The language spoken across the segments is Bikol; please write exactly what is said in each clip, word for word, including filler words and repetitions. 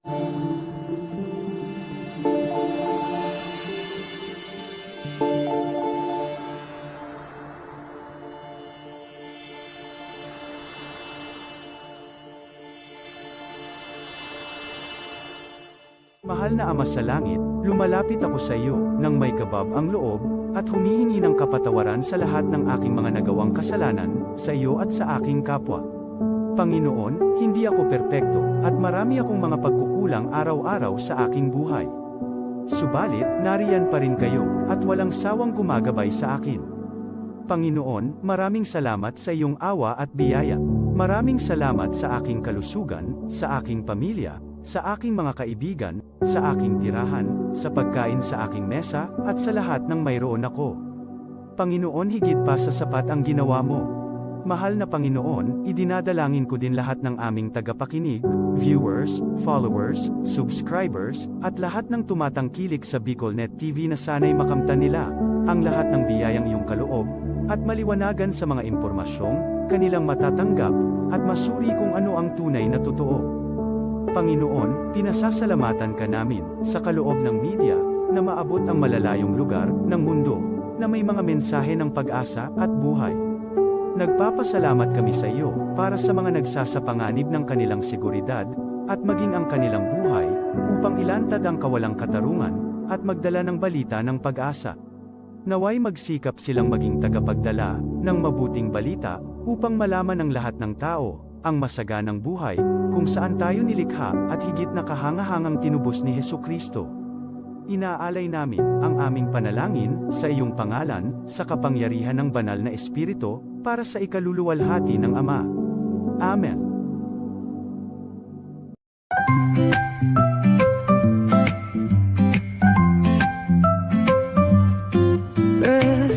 Mahal na Ama sa Langit, lumalapit ako sa iyo nang may kabab ang loob, at humihingi ng kapatawaran sa lahat ng aking mga nagawang kasalanan, sa iyo at sa aking kapwa. Panginoon, hindi ako perpekto, at marami akong mga pagkukulang araw-araw sa aking buhay. Subalit, nariyan pa rin kayo, at walang sawang gumagabay sa akin. Panginoon, maraming salamat sa iyong awa at biyaya. Maraming salamat sa aking kalusugan, sa aking pamilya, sa aking mga kaibigan, sa aking tirahan, sa pagkain sa aking mesa, at sa lahat ng mayroon ako. Panginoon, higit pa sa sapat ang ginawa mo. Mahal na Panginoon, idinadalangin ko din lahat ng aming tagapakinig, viewers, followers, subscribers, at lahat ng tumatangkilik sa BicolNet T V na sana'y makamtan nila ang lahat ng biyayang iyong kaloob at maliwanagan sa mga impormasyong kanilang matatanggap at masuri kung ano ang tunay na totoo. Panginoon, pinasasalamatan ka namin sa kaloob ng media na maabot ang malalayong lugar ng mundo na may mga mensahe ng pag-asa at buhay. Nagpapasalamat kami sa iyo para sa mga nagsasapanganib ng kanilang seguridad at maging ang kanilang buhay upang ilantad ang kawalang katarungan at magdala ng balita ng pag-asa. Nawa'y magsikap silang maging tagapagdala ng mabuting balita upang malaman ng lahat ng tao ang masaganang buhay kung saan tayo nilikha at higit na kahangahangang tinubos ni Jesu-Cristo. Inaalay namin ang aming panalangin sa iyong pangalan, sa kapangyarihan ng Banal na Espiritu, para sa ikaluluwalhati ng Ama. Amen.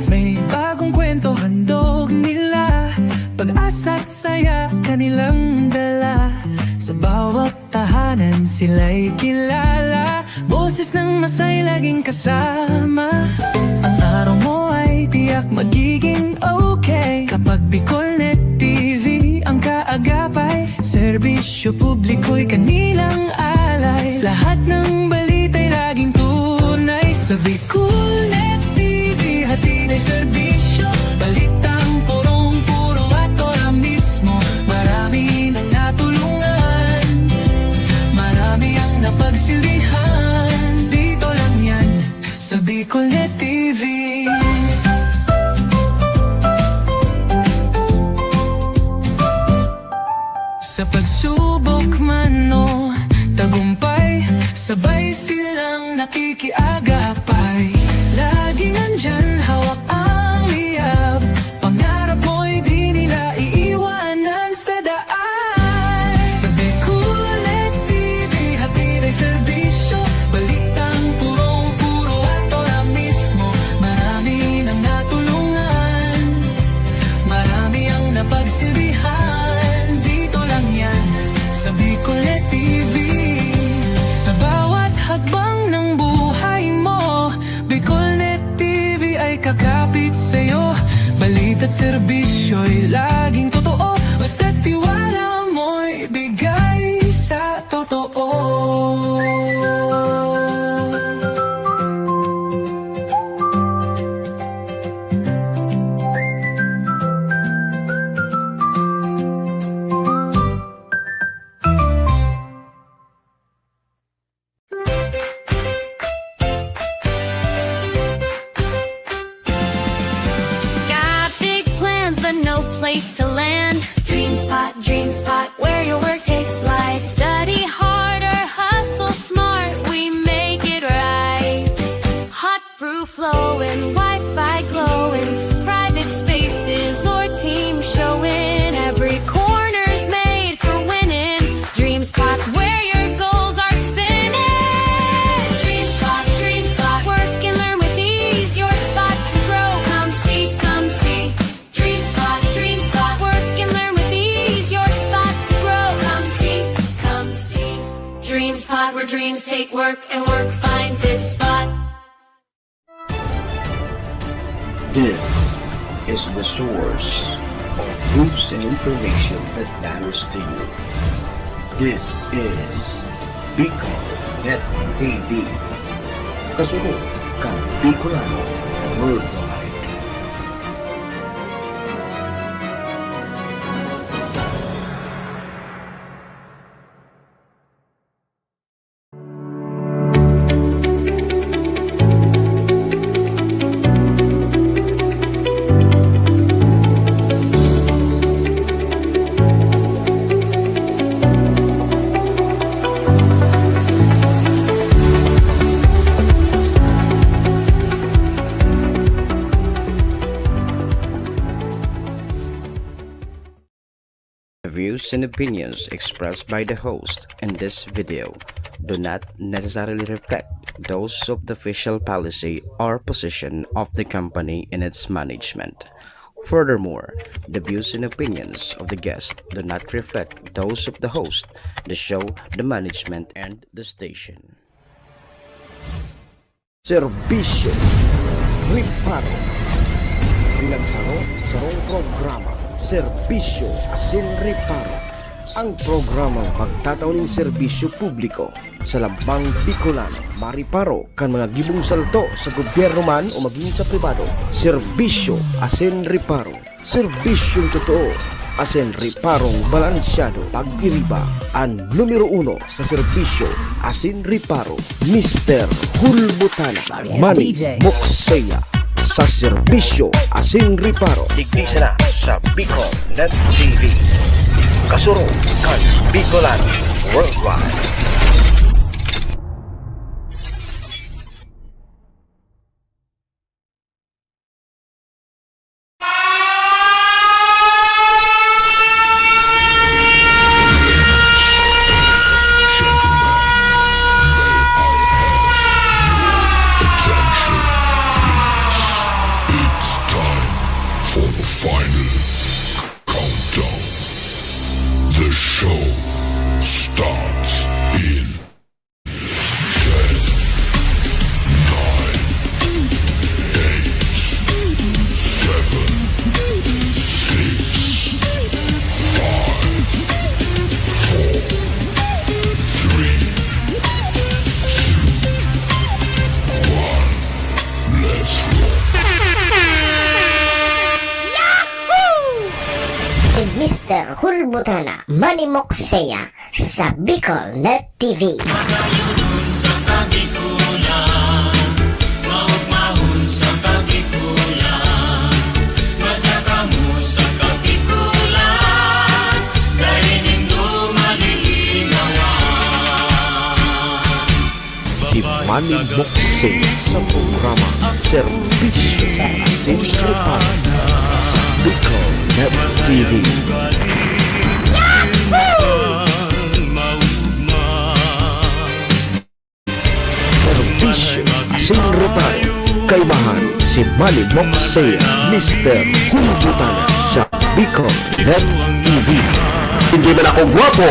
May bagong kwento handog nila, pag-asa't saya kanilang dala. Sa bawat tahanan sila'y kilala, boses ng masay laging kasama. Ang araw mo ay tiyak magiging okay kapag BicolNet T V ang kaagapay. Serbisyo publiko'y kanilang alay. Lahat ng balita'y laging tunay. Sa BicolNet T V, hatid ay serbisyo. Balitang purong-puro at ora mismo. Marami nang natulungan. Marami ang napagsilbihan. Dito lang yan, sa BicolNet T V. Sa pagsubok man o tagumpay, sabay silang nakikiagapay. Laging nandyan, hawak ang liyab. Pangarap mo'y di nila iiwanan sa daan. Sa BicolNet T V, hatid ay serbisyo. Balitang purong-puro at ora mismo. Marami nang natulungan. Marami ang napagsilbihan. Dito lang yan, sa BicolNet T V. Sa bawat hakbang ng buhay mo, BicolNet T V ay kakapit sa'yo. Balita't serbisyo'y laging totoo. Basta't tiwala mo'y bigay sa totoo. Got big plans, but no place to land. DreamSpot, DreamSpot, where your work takes flight. Study hard or hustle smart, we make it right. Hot brew flowing, Wi-Fi glowing, private spaces or team showing. Every corner's made for winning. DreamSpot's where your goals are spinning. DreamSpot, DreamSpot, work and learn with ease. Your spot to grow. Come see, come see. DreamSpot, DreamSpot, work and learn with ease. Your spot to grow. Come see, come see. DreamSpot, where dreams take work and work finds its spot. This is the source of news and information that matters to you. This is Bicol Net T V. Kasunod kan Bicolano Worldwide. The views and opinions expressed by the host in this video do not necessarily reflect those of the official policy or position of the company and its management. Furthermore, the views and opinions of the guest do not reflect those of the host, the show, the management, and the station. Serbisyo Reparo. Bilang saro, sarong programa, Serbisyo asin Reparo. Ang programang magtatao nin serbisyo publiko sa lambang Bicolano, mariparo kan mga gibong salto sa gobyerno man o magin sa pribado. Serbisyo asin Reparo. Serbisyong totoo asin reparong balansyado. Pag-iriba, an numero uno sa serbisyo asin reparo, Mister Hulbutana. Manny Mokseya sa serbisyo asin reparo. Digdi sana sa Bicol Net T V. Kasurog kan Bicolano Worldwide. Attention, please. It's time for the final countdown. The show starts in ten, nine, eight, seven, six, five, four, three, two, one. Let's roll. Yahoo! Si Mister Hulbutana, Manny Mokseya, sa Bicol Net T V. Magayunon sa Kabikulan, maugmahon sa Kabikulan, madya kamo sa Kabikulan, dai nindo malilinawan. Si Manny Mokseya sa programa Serbisyo asin Reparo sa Bicol Net T V. Serbisyo asin reparo. Kaibahan si Manny Mokseya, Mister Hulbutana sa Bicol Net T V. Hindi man ako gwapo.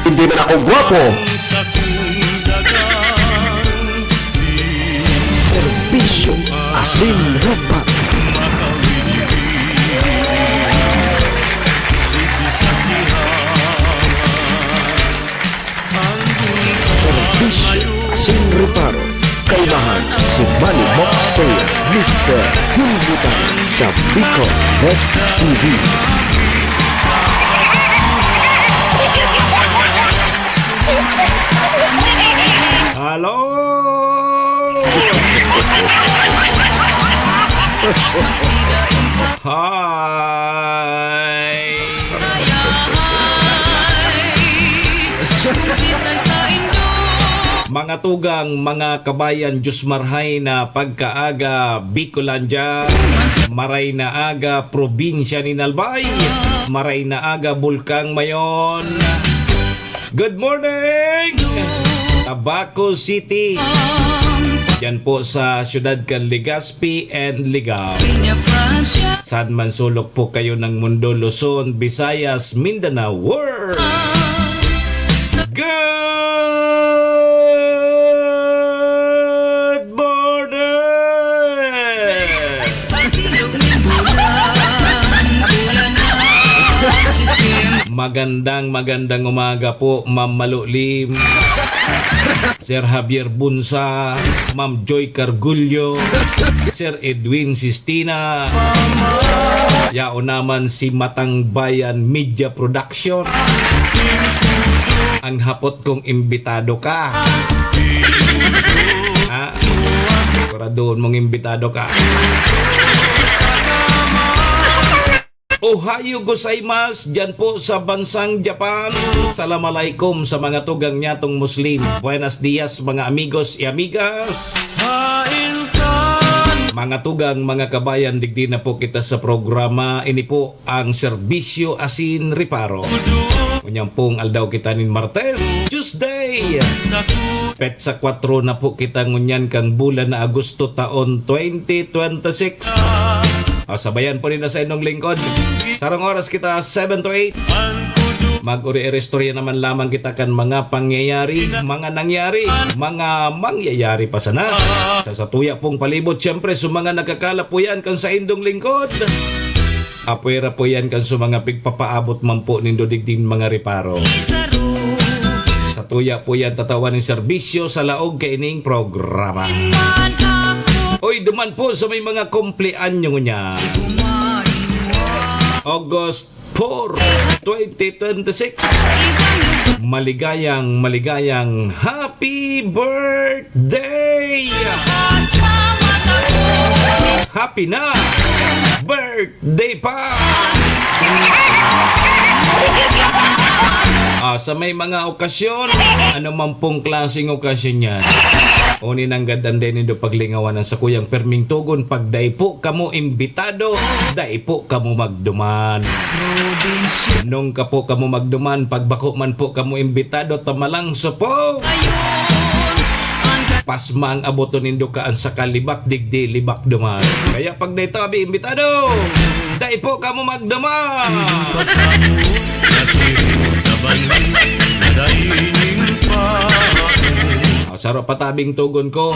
Hindi man ako gwapo. Serbisyo asin reparo. Serbisyo asin reparo. Kaibahan si Manny Mokseya, Mister Hulbutana sa Bicol Net T V. Hello! Hi! Mga tugang, mga kabayan, Diyos marhay na pagkaaga, Bicolandia, maray na aga, probinsya nin Albay, maray na aga, Bulkang Mayon. Good morning! Tabaco City. Diyan po sa siyudad kan Legazpi and Ligao. Saan man sulok po kayo ng mundo, Luzon, Visayas, Mindanao, world! Good morning! Magandang, magandang umaga po, Ma'am Malulim, Sir Javier Bunsa, Ma'am Joy Cargullo, Sir Edwin Sistina. Yaon naman si Matang Bayan Media Production. Ang hapot kong imbitado ka. Ha? Siguraduhon mong imbitado ka. Ohayo gozaimasu, dyan po sa bansang Japan. Salam alaikum sa mga tugang nyatong Muslim. Buenos dias, mga amigos y amigas. Mga tugang, mga kabayan, digdi na po kita sa programa. Ini po ang serbisyo asin reparo. Unyang pong aldaw kita nin Martes, Tuesday. Petsa kwatro na po kita ngunyan kang bulan na Agosto taon twenty twenty-six. O, sabayan po rin na sa inyong lingkod. Sarong oras kita, seven to eight. Mag-uri-uri istorya naman lamang kita kan mga pangyayari, mga nangyari, mga mangyayari pa sana. Sa satuya pong palibot, siyempre, sa mga nagkakalapuyan kan sa indong lingkod. Apwera po yan kan sa mga pigpapaabot man po nindo digding mga reparo. Satuya po yan tatawan ng serbisyo sa laog kaining programa. Oy, duman po sa may mga kumpleanyo niya. August four, twenty twenty-six. Maligayang, maligayang happy birthday! Happy na birthday pa! Ah, sa may mga okasyon, ano man pong klaseng okasyon yan, uni nang gadan din nindo paglingawan ang sakuyang perming tugon, pag dai po kamo imbitado, dai po kamo magduman. Nung ka po kamo magduman, pag bako man po kamo imbitado, tamalang supog. Pasma ang aboton nindo ka an saka libak digdi, libak duman. Kaya pag dai tabi imbitado, dai po kamo magduman. O, saro pa tabing tugon ko.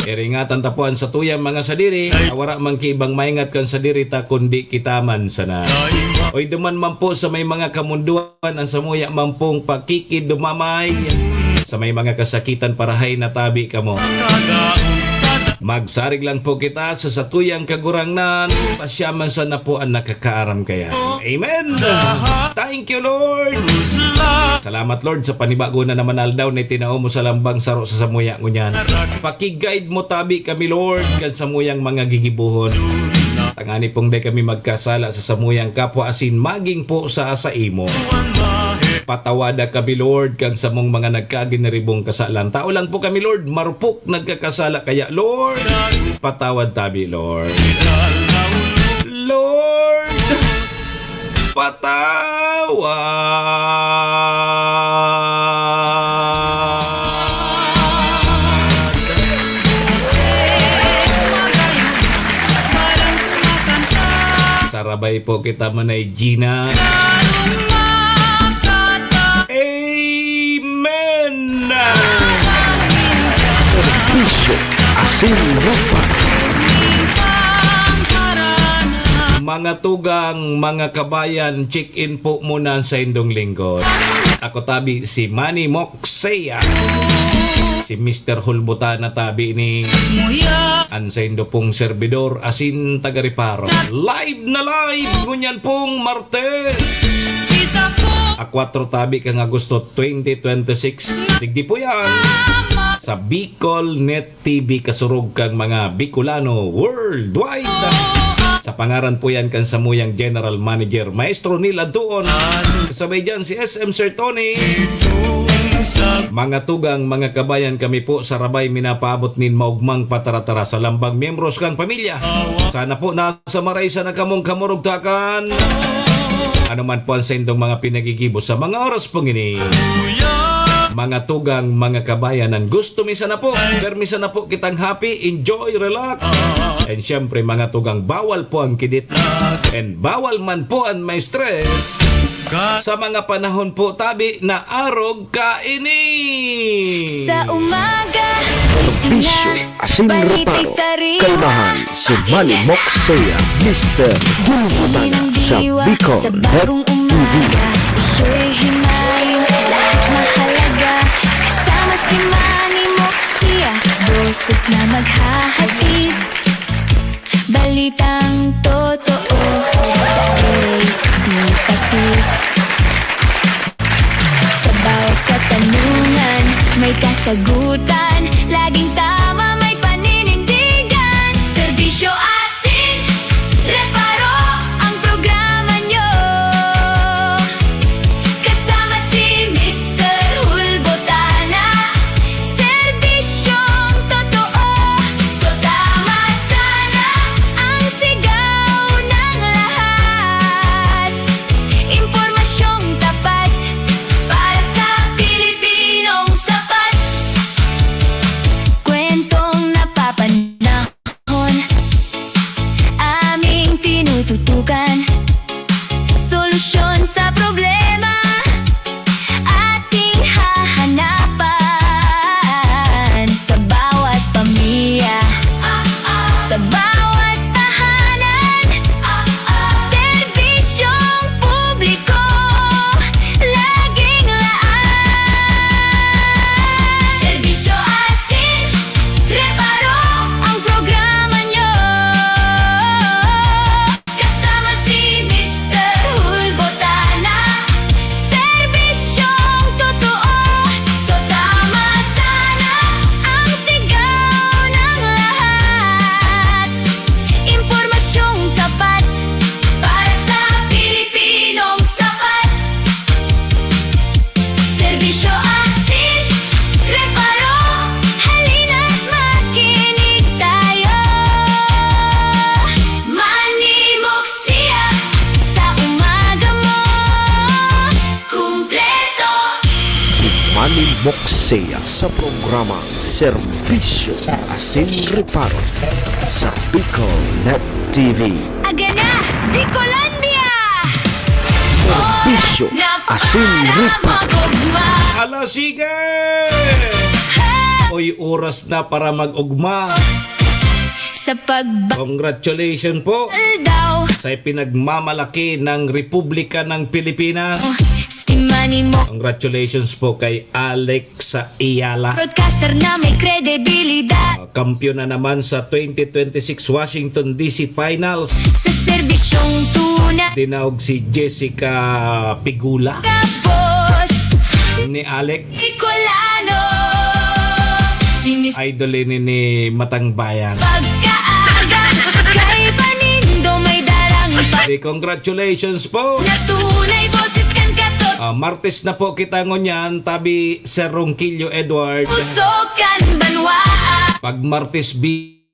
Iringatan ta po an satuyang mga sadiri, na wara man ki ibang maingat kan sadiri ta, kundi kita man sana. Oy, duman man po sa may mga kamunduan, an samuya man pong pakikidumamay. Sa may mga kasakitan, parahay na tabi kamo. Magsarig lang po kita sa satuyang Kagurangnan, ta siya man sana po an nakakaaram kaya. Amen! Thank you, Lord! Salamat, Lord, sa panibago na naman aldaw na itinao mo sa lambang saro sa samuya ngunyan. Paki-guide mo tabi kami, Lord, kan samuyang mga gigibohon. Tangani pong dai kami magkasala sa samuyang kapwa asin maging po sa saimo. Patawada kami, Lord, kan samong mga nagkaginiribong kasalan. Tao lang po kami, Lord, marupok nagkakasala. Kaya, Lord, patawad tabi, Lord. Lord, patawad. Sarabay po kita, Manay Gina. Amen! Serbisyo asin ropa. Mga tugang, mga kabayan, check-in po muna sa indong lingkod. Ako tabi si Manny Moksea. Si Mister Hulbutana tabi ni an saindo pong serbidor asin taga-reparo. Live na live ngunyan pong Martes. A kwatro tabi kang Agosto twenty twenty-six. Digdi po yan sa Bicol Net T V, kasurog kang mga Bicolano worldwide. Sa pangaran po yan kan samuyang General Manager, Maestro Neil Adtuon. Kasabay dyan si S M Sir Tony. Mga tugang, mga kabayan, kami po sa Rabay minapaabot nin maugmang pataratara sa lambang miyembros kang pamilya. Sana po nasa maray sana kamong kamurugtakan. Ano man po ang saindong mga pinagigibo sa mga oras pong ini. Mga tugang, mga kabayan, ang gusto mi sana po, permi sana po kitang happy, enjoy, relax. And syempre, mga tugang, bawal po ang kidit. And bawal man po ang may stress. Sa mga panahon po tabi na arog kaini. Sa umaga, gising na, Bisyo, asin balita reparo, sa rin. Kalmahan si Manny Moksea, Mister Gulgutan sa Bicol Net Umaga, isyo'y himayin, lahat mahalaga. Kasama si Manny Moxia, boses na maghahatid. Balitang totoo, sa ere di patid. Sa bawat katanungan, may kasagutan. Laging tama, may paninindigan. Serbisyo asin reparo ang programa nyo. Kasama si Mister Hulbotana. Serbisyong totoo. So tama sana ang sigaw ng lahat. Impormasyong tapat para sa Pilipinong sapat. Kwentong napapanahon, aming tinututukan. Solusyon sa problema, ating hahanapan. Sa bawat pamilya, sa bawat tahanan, serbisyong publiko, laging laan. Serbisyo asin reparo ang programa nyo. Kasama si Mister Hulbotana. Serbisyong totoo. So tama sana ang sigaw ng lahat. Impormasyong tapat para sa Pilipinong sapat. Serbisyo asin reparo. Halina't makinig tayo. Manimok siya sa umaga mo. Kumpleto. Si Manny Moxea sa programa Serbisyo asin Reparo sa Bicol Net T V. Aga na, Bicolandia! Serbisyo asin reparo. Mag-ugma. Ala, sige! Oy, oras na para mag-ugma. Sa pagba- Congratulations po daw sa ipinagmamalaki ng Republika ng Pilipinas. Oh, si Manny Mo. Congratulations po kay Alex Ayala. Broadcaster na may kredibilidad. Ah, kampiyon na naman sa twenty twenty-six Washington D C Finals. Sa serbisyong tuna. Dinaog si Jessica Pigula. Ka boss. Ni Alex. Bicolano. Si Miss Idol ini ni Matang Bayan. Pagkaaga, kay panindo may darang pa. Di, congratulations po. Na tunay boses kan katot. Ah, Martes na po kita ngunyan, tabi Sir Ronquillo Edward. Puso kan banwa. Pag Martes, bi-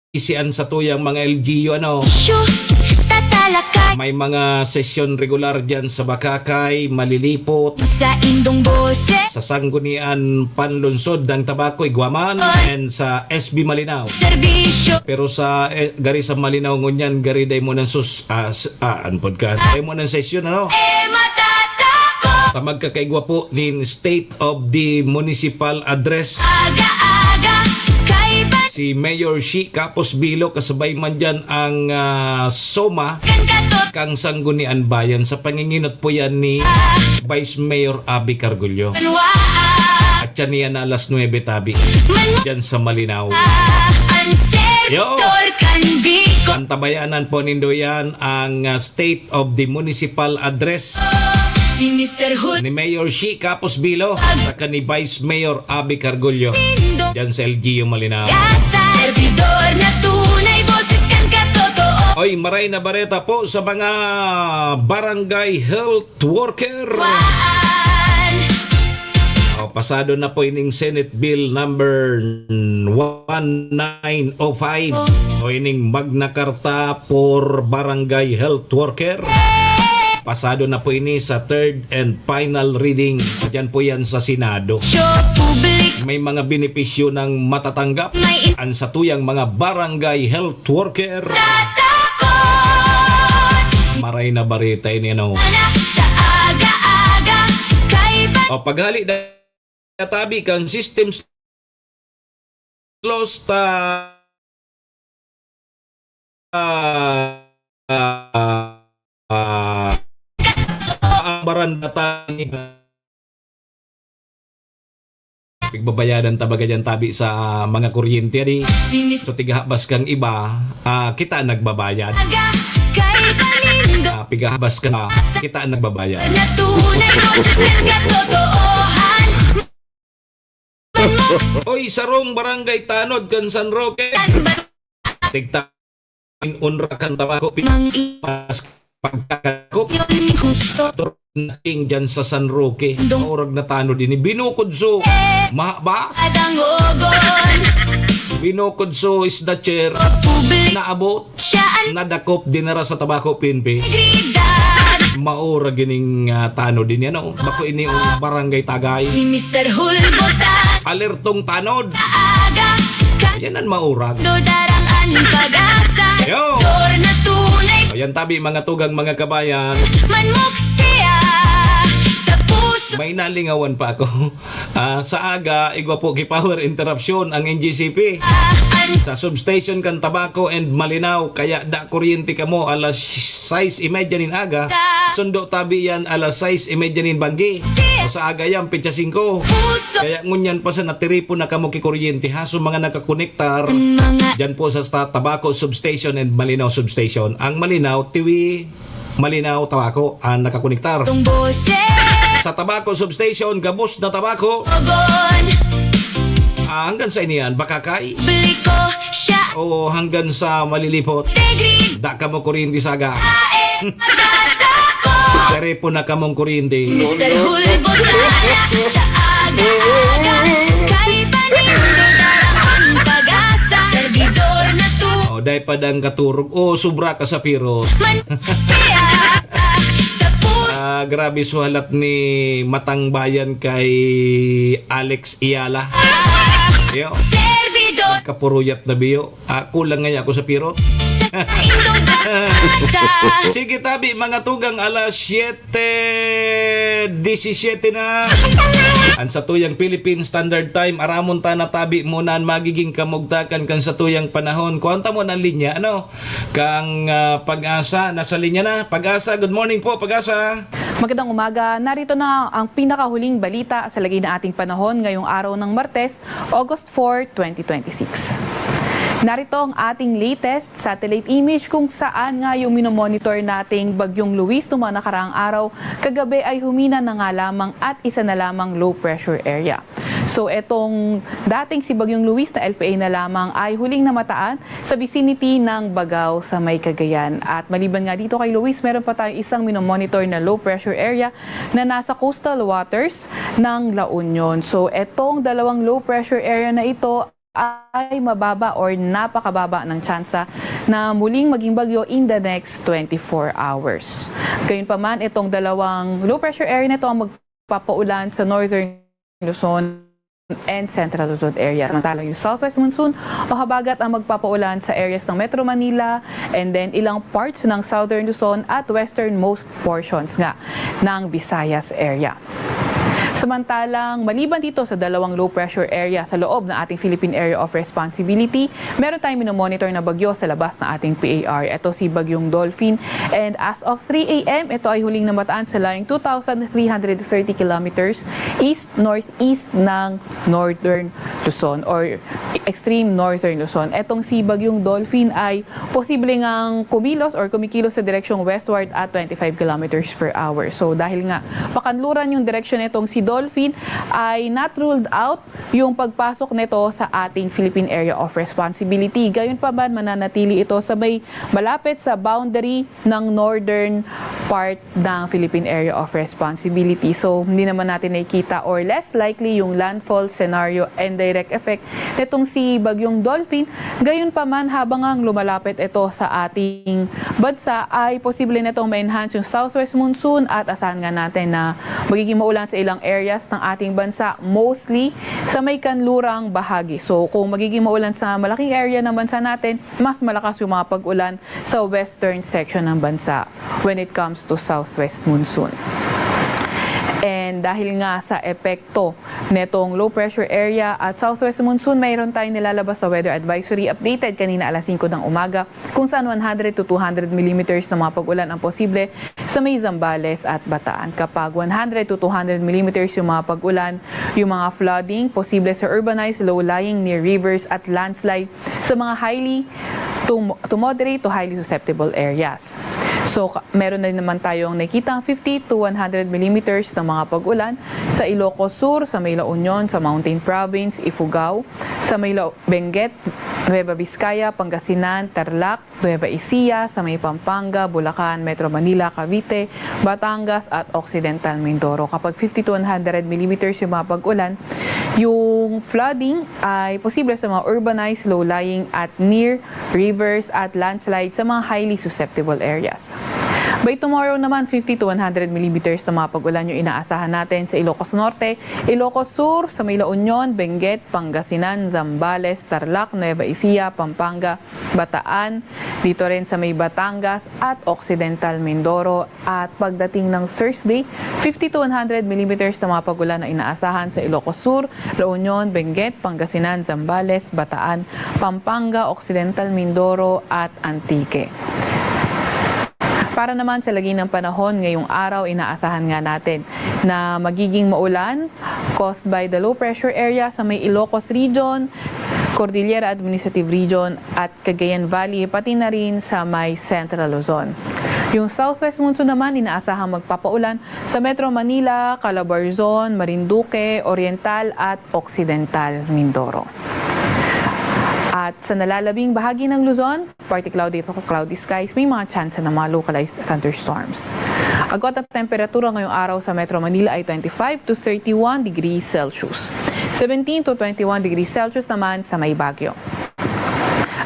isian sa tuyang mga L G U, ano? Shoot! Tatalakay! May mga sesyon regular dyan sa Bakakay, Malilipot, sa indong boses. Sa Sanggunian Panlungsod ng Tabaco, Guaman, and sa S B Malinao. Serbisyo. Pero sa, eh, gari sa Malinao ngunyan, gari day mo ng sus-, ah, s-, ah, ano podcast? Day mo ng sesyon, ano? Eh, matatako. Tamag kakaigwa po nin State of the Municipal Address. Aga-aga, kaiba. Si Mayor Shi Capos Bilo, kasabay man dyan ang, ah, SOMA, kan katot, kang Sanggunian Bayan. Sa panginginot po yan ni, ah, Vice Mayor Abby Cargullo. Banwaan. At yan yan na alas nuebe tabi. Man- Dyan sa Malinao. Ah, ang sektor kan Bicol. Antabayanan po nindo yan ang, ah, State of the Municipal Address. Si Mister Hul- Ni Mayor Shi Capos Bilo, saka ni Vice Mayor Abby Cargullo. Dyan sa L G U Malinao. Servidor na tunay, boses kan katotoo. Oy, maray na bareta po sa mga barangay health worker. Waan. Oh, pasado na po ining Senate Bill number one nine oh five. O ining Magna Carta for Barangay Health Worker. Pasado na po ini sa third and final reading. Diyan po yan sa Senado. Show public. May mga benepisyo ng matatanggap. May in- Ang satuyang mga barangay health worker. Tatakot. Maray na bareta ini, ano? Anak sa aga-aga. Kaiba. O, paghali na tabi kan systems lost, ah, ah, ah, ah, barandatan. Pigbabayadan ta baga diyan tabi sa mga kuryente, adi. So, tighabas kang iba, ah, kita nagbabayad. Ah, pighabas ka na, kita nagbabayad. Oy, sarong barangay tanod kan San Roque. Tigta in unra kan tabako, pi-, mas pagkakakop. Nating dyan sa San Roque. Maurag na tanod ini. Binukod so mahabas. Binukod so isda chair. Naabot. Nadakop, dinara sa tabako, P N P. Maurag ining, ah, tanod ini, ano? Bako ini yung barangay tagay. Si Mister Hulbotan. Alertong tanod. Aga. Ayan ang maurag. Dodarang an pag-asa. Yo. Dor na tunay. Ayan tabi, mga tugang, mga kabayan. Manmok siya sa puso. May nalingawan pa ako. Ah, sa aga, igwa po ki power interruption ang N G C P. Ah, an Sa substation kan Tabaco and Malinao, kaya da kuryente kamo alas sais y media nin aga. Sundo tabi yan alas sais y media nin banggi. O sa aga yan, petsa singko. Puso. Kaya ngunyan pa sa natiripon na kamo ki kuryente, ha? So, mga nakakonektar Mga dyan po sa, sa Tabaco Substation and Malinao Substation. Ang Malinao, Tiwi, Malinao, Tabaco, ang nakakonektar. Tong boses. Sa Tabaco Substation, gabos na Tabaco. Ogon. Ah, hanggang sa iniyan, Bakakay. Bliko siya. O hanggang sa Malilipot. Degri. Da kamo kuryente sa aga. Ae, magdadako. Dere po na kamong kuryente. Mister Hulbot na sa aga-aga. Kay panindot ang pag-asa. Servidor na tu- O, dai pa dang katurog. O, sobra ka sa pirot. Man siya sa puso. Ah, grabe suhalat ni Matang Bayan kay Alex Iyala. Yo. Servidor. Kapuruyat na biyo. Ah, kulang nga ako sa pirot. Sa indong bata. Sige, tabi, mga tugang, alas siyete disisiyete na. Ang satuyang Philippine Standard Time, aramon ta na tabi muna ang magiging kamugtakan kan satuyang panahon. Kuwanta mo ng linya, ano? Kang, ah, Pag-asa, nasa linya na. Pag-asa, good morning po, Pag-asa. Magandang umaga. Narito na ang pinakahuling balita sa lagay na ating panahon ngayong araw ng Martes, August four, twenty twenty-six. Narito ang ating latest satellite image kung saan nga yung minomonitor nating Bagyong Luis noong mga nakaraang araw, kagabi ay humina na nga lamang at isa na lamang low pressure area. So, etong dating si Bagyong Luis na L P A na lamang ay huling namataan sa vicinity ng Bagao sa may Cagayan. At maliban nga dito kay Luis, meron pa tayong isang minomonitor na low pressure area na nasa coastal waters ng La Union. So, etong dalawang low pressure area na ito ay mababa or napakababa ng tsansa na muling maging bagyo in the next twenty-four hours. Gayunpaman, itong dalawang low pressure area na ito ang magpapaulan sa northern Luzon and Central Luzon area. Samantalang yung southwest monsoon o habagat ang magpapaulan sa areas ng Metro Manila and then ilang parts ng Southern Luzon at westernmost portions nga ng Visayas area. Samantalang maliban dito sa dalawang low pressure area sa loob ng ating Philippine Area of Responsibility, meron tayong minomonitor na bagyo sa labas ng ating P A R. Ito si Bagyong Dolphin. And as of three A M, ito ay huling namataan sa layong two thousand three hundred thirty kilometers east-northeast ng Northern Luzon or extreme Northern Luzon. Etong si Bagyong Dolphin ay posible ngang kumilos or kumikilos sa direksyong westward at twenty-five kilometers per hour. So, dahil nga pakanluran yung direksyon nitong si Dolphin, ay not ruled out yung pagpasok nito sa ating Philippine Area of Responsibility. Gayunpaman, mananatili ito sa may malapit sa boundary ng northern part ng Philippine Area of Responsibility. So, hindi naman natin nakikita or less likely yung landfall scenario and direct effect nitong si Bagyong Dolphin. Gayunpaman, habang ang lumalapit ito sa ating bansa, ay posible nitong ma-enhance yung southwest monsoon at asahan nga natin na magiging maulan sa ilang areas ng ating bansa, mostly sa may kanlurang bahagi. So, kung magiging maulan sa malaking area ng bansa natin, mas malakas yung mga pag-ulan sa western section ng bansa when it comes to southwest monsoon. And dahil nga sa epekto netong low pressure area at southwest monsoon, mayroon tayong nilalabas sa weather advisory updated kanina alas singko ng umaga, kung saan one hundred to two hundred millimeters na mga pag-ulan ang posible sa may Zambales at Bataan. Kapag one hundred to two hundred millimeters yung mga pag-ulan, yung mga flooding, posible sa urbanized, low-lying, near rivers at landslide sa mga highly to, to moderate to highly susceptible areas. So, ka- meron na naman tayong nakikitang fifty to one hundred millimeters na mga pag-ulan sa Ilocos Sur, sa may La Union, sa Mountain Province, Ifugao, sa may La- Benguet, Nueva Vizcaya, Pangasinan, Tarlac, Nueva Ecija, sa may Pampanga, Bulacan, Metro Manila, Cavite, Batangas at Occidental Mindoro. Kapag fifty to one hundred millimeters yung mga pag-ulan, yung flooding ay posible sa mga urbanized, low-lying at near rivers at landslide sa mga highly susceptible areas. By tomorrow naman, fifty to one hundred millimeters na mga pag-ulan yung inaasahan natin sa Ilocos Norte, Ilocos Sur, sa may La Union, Benguet, Pangasinan, Zambales, Tarlac, Nueva Ecija, Pampanga, Bataan, dito rin sa may Batangas at Occidental Mindoro. At pagdating ng Thursday, fifty to one hundred millimeters na mga pag-ulan na inaasahan sa Ilocos Sur, La Union, Benguet, Pangasinan, Zambales, Bataan, Pampanga, Occidental Mindoro at Antique. Para naman sa lagay ng panahon ngayong araw, inaasahan nga natin na magiging maulan caused by the low pressure area sa may Ilocos Region, Cordillera Administrative Region at Cagayan Valley, pati na rin sa may Central Luzon. Yung southwest monsoon naman inaasahang magpapaulan sa Metro Manila, Calabarzon, Marinduque, Oriental at Occidental Mindoro. At sa nalalabing bahagi ng Luzon, partly cloudy to cloudy skies, may mga tsansa ng mga localized thunderstorms. Agwat ang temperatura ngayong araw sa Metro Manila ay twenty-five to thirty-one degrees Celsius. Seventeen to twenty-one degrees Celsius naman sa may Baguio.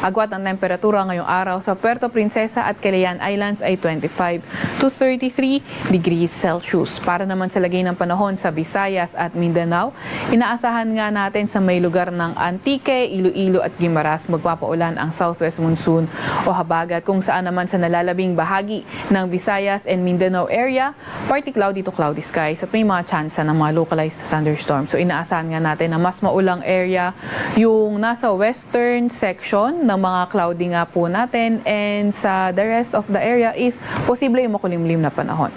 Agwat ang temperatura ngayong araw sa Puerto Princesa at Calayan Islands ay twenty-five to thirty-three degrees Celsius. Para naman sa lagay ng panahon sa Visayas at Mindanao, inaasahan nga natin sa may lugar ng Antique, Iloilo at Guimaras magpapaulan ang southwest monsoon o habagat, kung saan naman sa nalalabing bahagi ng Visayas and Mindanao area, partly cloudy to cloudy skies at may mga tsansa ng mga localized thunderstorm. So, inaasahan nga natin na mas maulang area yung nasa western section ng mga cloudy nga po natin, and sa the rest of the area is posible yung makulimlim na panahon.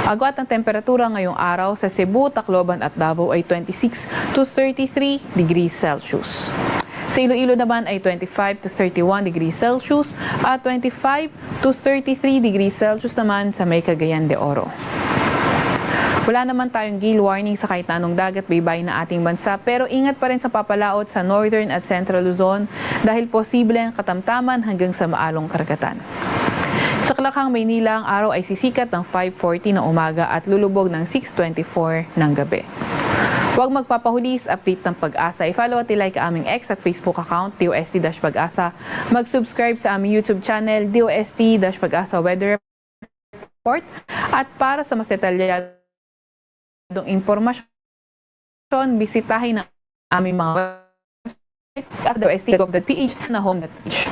Agwat ang temperatura ngayong araw sa Cebu, Tacloban at Davao ay twenty-six to thirty-three degrees Celsius. Sa Iloilo naman ay twenty-five to thirty-one degrees Celsius at twenty-five to thirty-three degrees Celsius naman sa may Cagayan de Oro. Wala naman tayong gale warning sa kahit na anong dagat baybayin ng ating bansa, pero ingat pa rin sa papalaot sa Northern at Central Luzon dahil posible ang katamtaman hanggang sa maalong karagatan. Sa Kalakhang, Maynila, ang araw ay sisikat ng five forty ng umaga at lulubog ng six twenty-four ng gabi. Huwag magpapahuli sa update ng PAGASA. I-follow at i-like ang aming X at Facebook account, D O S T dash PAGASA. Mag-subscribe sa aming YouTube channel, D O S T dash PAGASA Weather Report. At para sa mas detalyadong impormasyon, bisitahin ang aming mga website, at D O S T dot gov dot P H na home dot P H.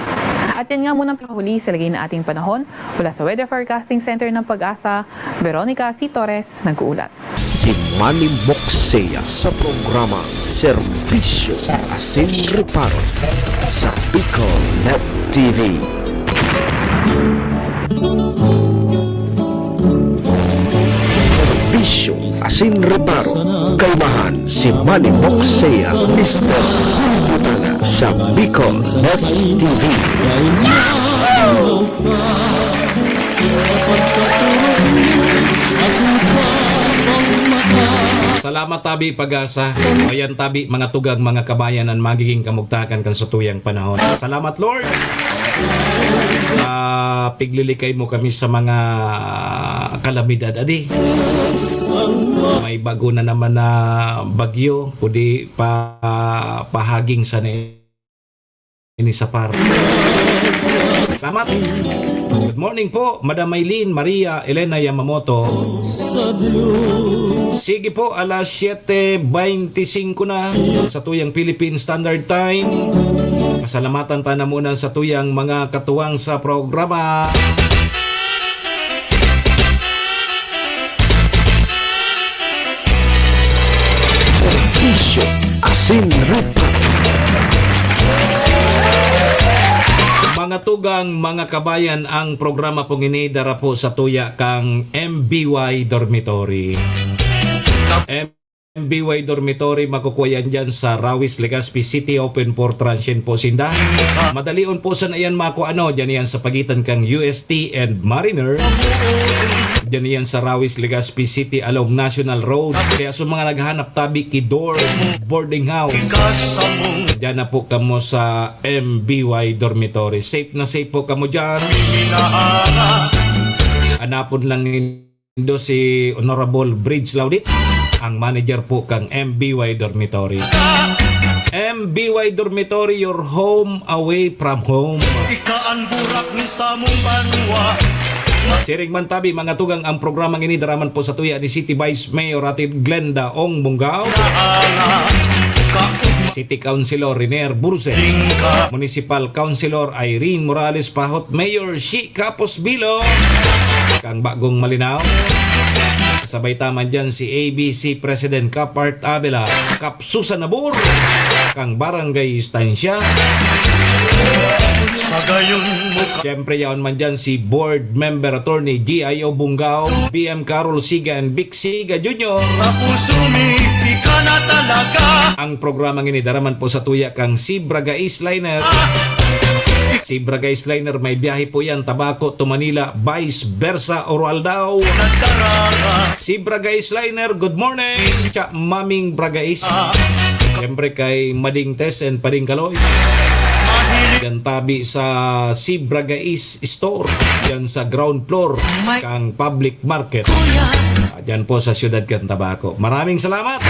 At yan nga muna ang pinakahuli sa lagay na ating panahon. Mula sa Weather Forecasting Center ng PAGASA, Veronica C. Torres, nag-uulat. Si Manny Moksea sa programa Serbisyo Asin Reparo sa Bicol Net T V. Serbisyo Asin Reparo, kaimahan si Manny Moksea, Mister Bulbutana sa Bicol Net T V. Salamat tabi PAGASA. Ayan tabi mga tugang, mga kabayan, ang magiging kamugtakan kan satuyang panahon. Salamat, Lord. Ah, piglilikay mo kami sa mga kalamidad, adi. May bago na naman na bagyo, kundi pa pahaging sa ini sa par. Salamat. Good morning po, Madam Maylene, Maria, Elena Yamamoto. Sige po, alas siyete beintisinko na sa tuyang Philippine Standard Time. Pasalamatan ta na muna sa tuyang mga katuwang sa programa. Serbisyo, asin rupa. Mga tugang, mga kabayan, ang programa pong ini dara po sa tuya kang M B Y Dormitory. M B Y Dormitory, makukuha yan dyan sa Rawis, Legazpi City. Open for transient po sinda. Madalion po sana yan makuha, ano, dyan yan sa pagitan kang U S T and Mariner. Dyan yan sa Rawis, Legazpi City along National Road. Kaya sa mga naghahanap tabi ki dorm, boarding house, dyan na po kamo sa M B Y Dormitory. Safe na safe po kamo dyan. Hanapon lang nindo si Honorable Bridge Laudit, ang manager po kang M B Y Dormitory. M B Y Dormitory, your home away from home. Ika an burak ni samong banwa. Siring man tabi, mga tugang, ang programang ini dara man po sa tuya ni City Vice Mayor Ate Glenda Ong Bungao, City Councilor Renier Burse, Municipal Councilor Irene Morales Pahot, Mayor Shi Capos Bilo, kang Bagong Malinao. Sabay ta man dyan si A B C President Kap Art Abela, Kap Susan Nabor, kang Barangay Estancia. Sa gayon mo ka- Siyempre, yaon man dyan si Board Member Attorney G I O Bungao, B M Carol Siga, and Vic Siga Junior. Sa puso mi, ika na talaga. Ang programang ini dara man po sa tuya kang Sibra Gais Liner. Sibra Gais Liner, may biyahe po yan, Tabaco to Manila, vice versa, Oroaldao. Nagdarara. Sibra Gais Liner, good morning. Cha Maming Bragais. Siyempre kay Mading Tess and Pading Kaloy. Diyan tabi sa Sibra Gais Store, diyan sa ground floor kang public market. Ah, diyan po sa siyudad kan Tabaco. Maraming salamat.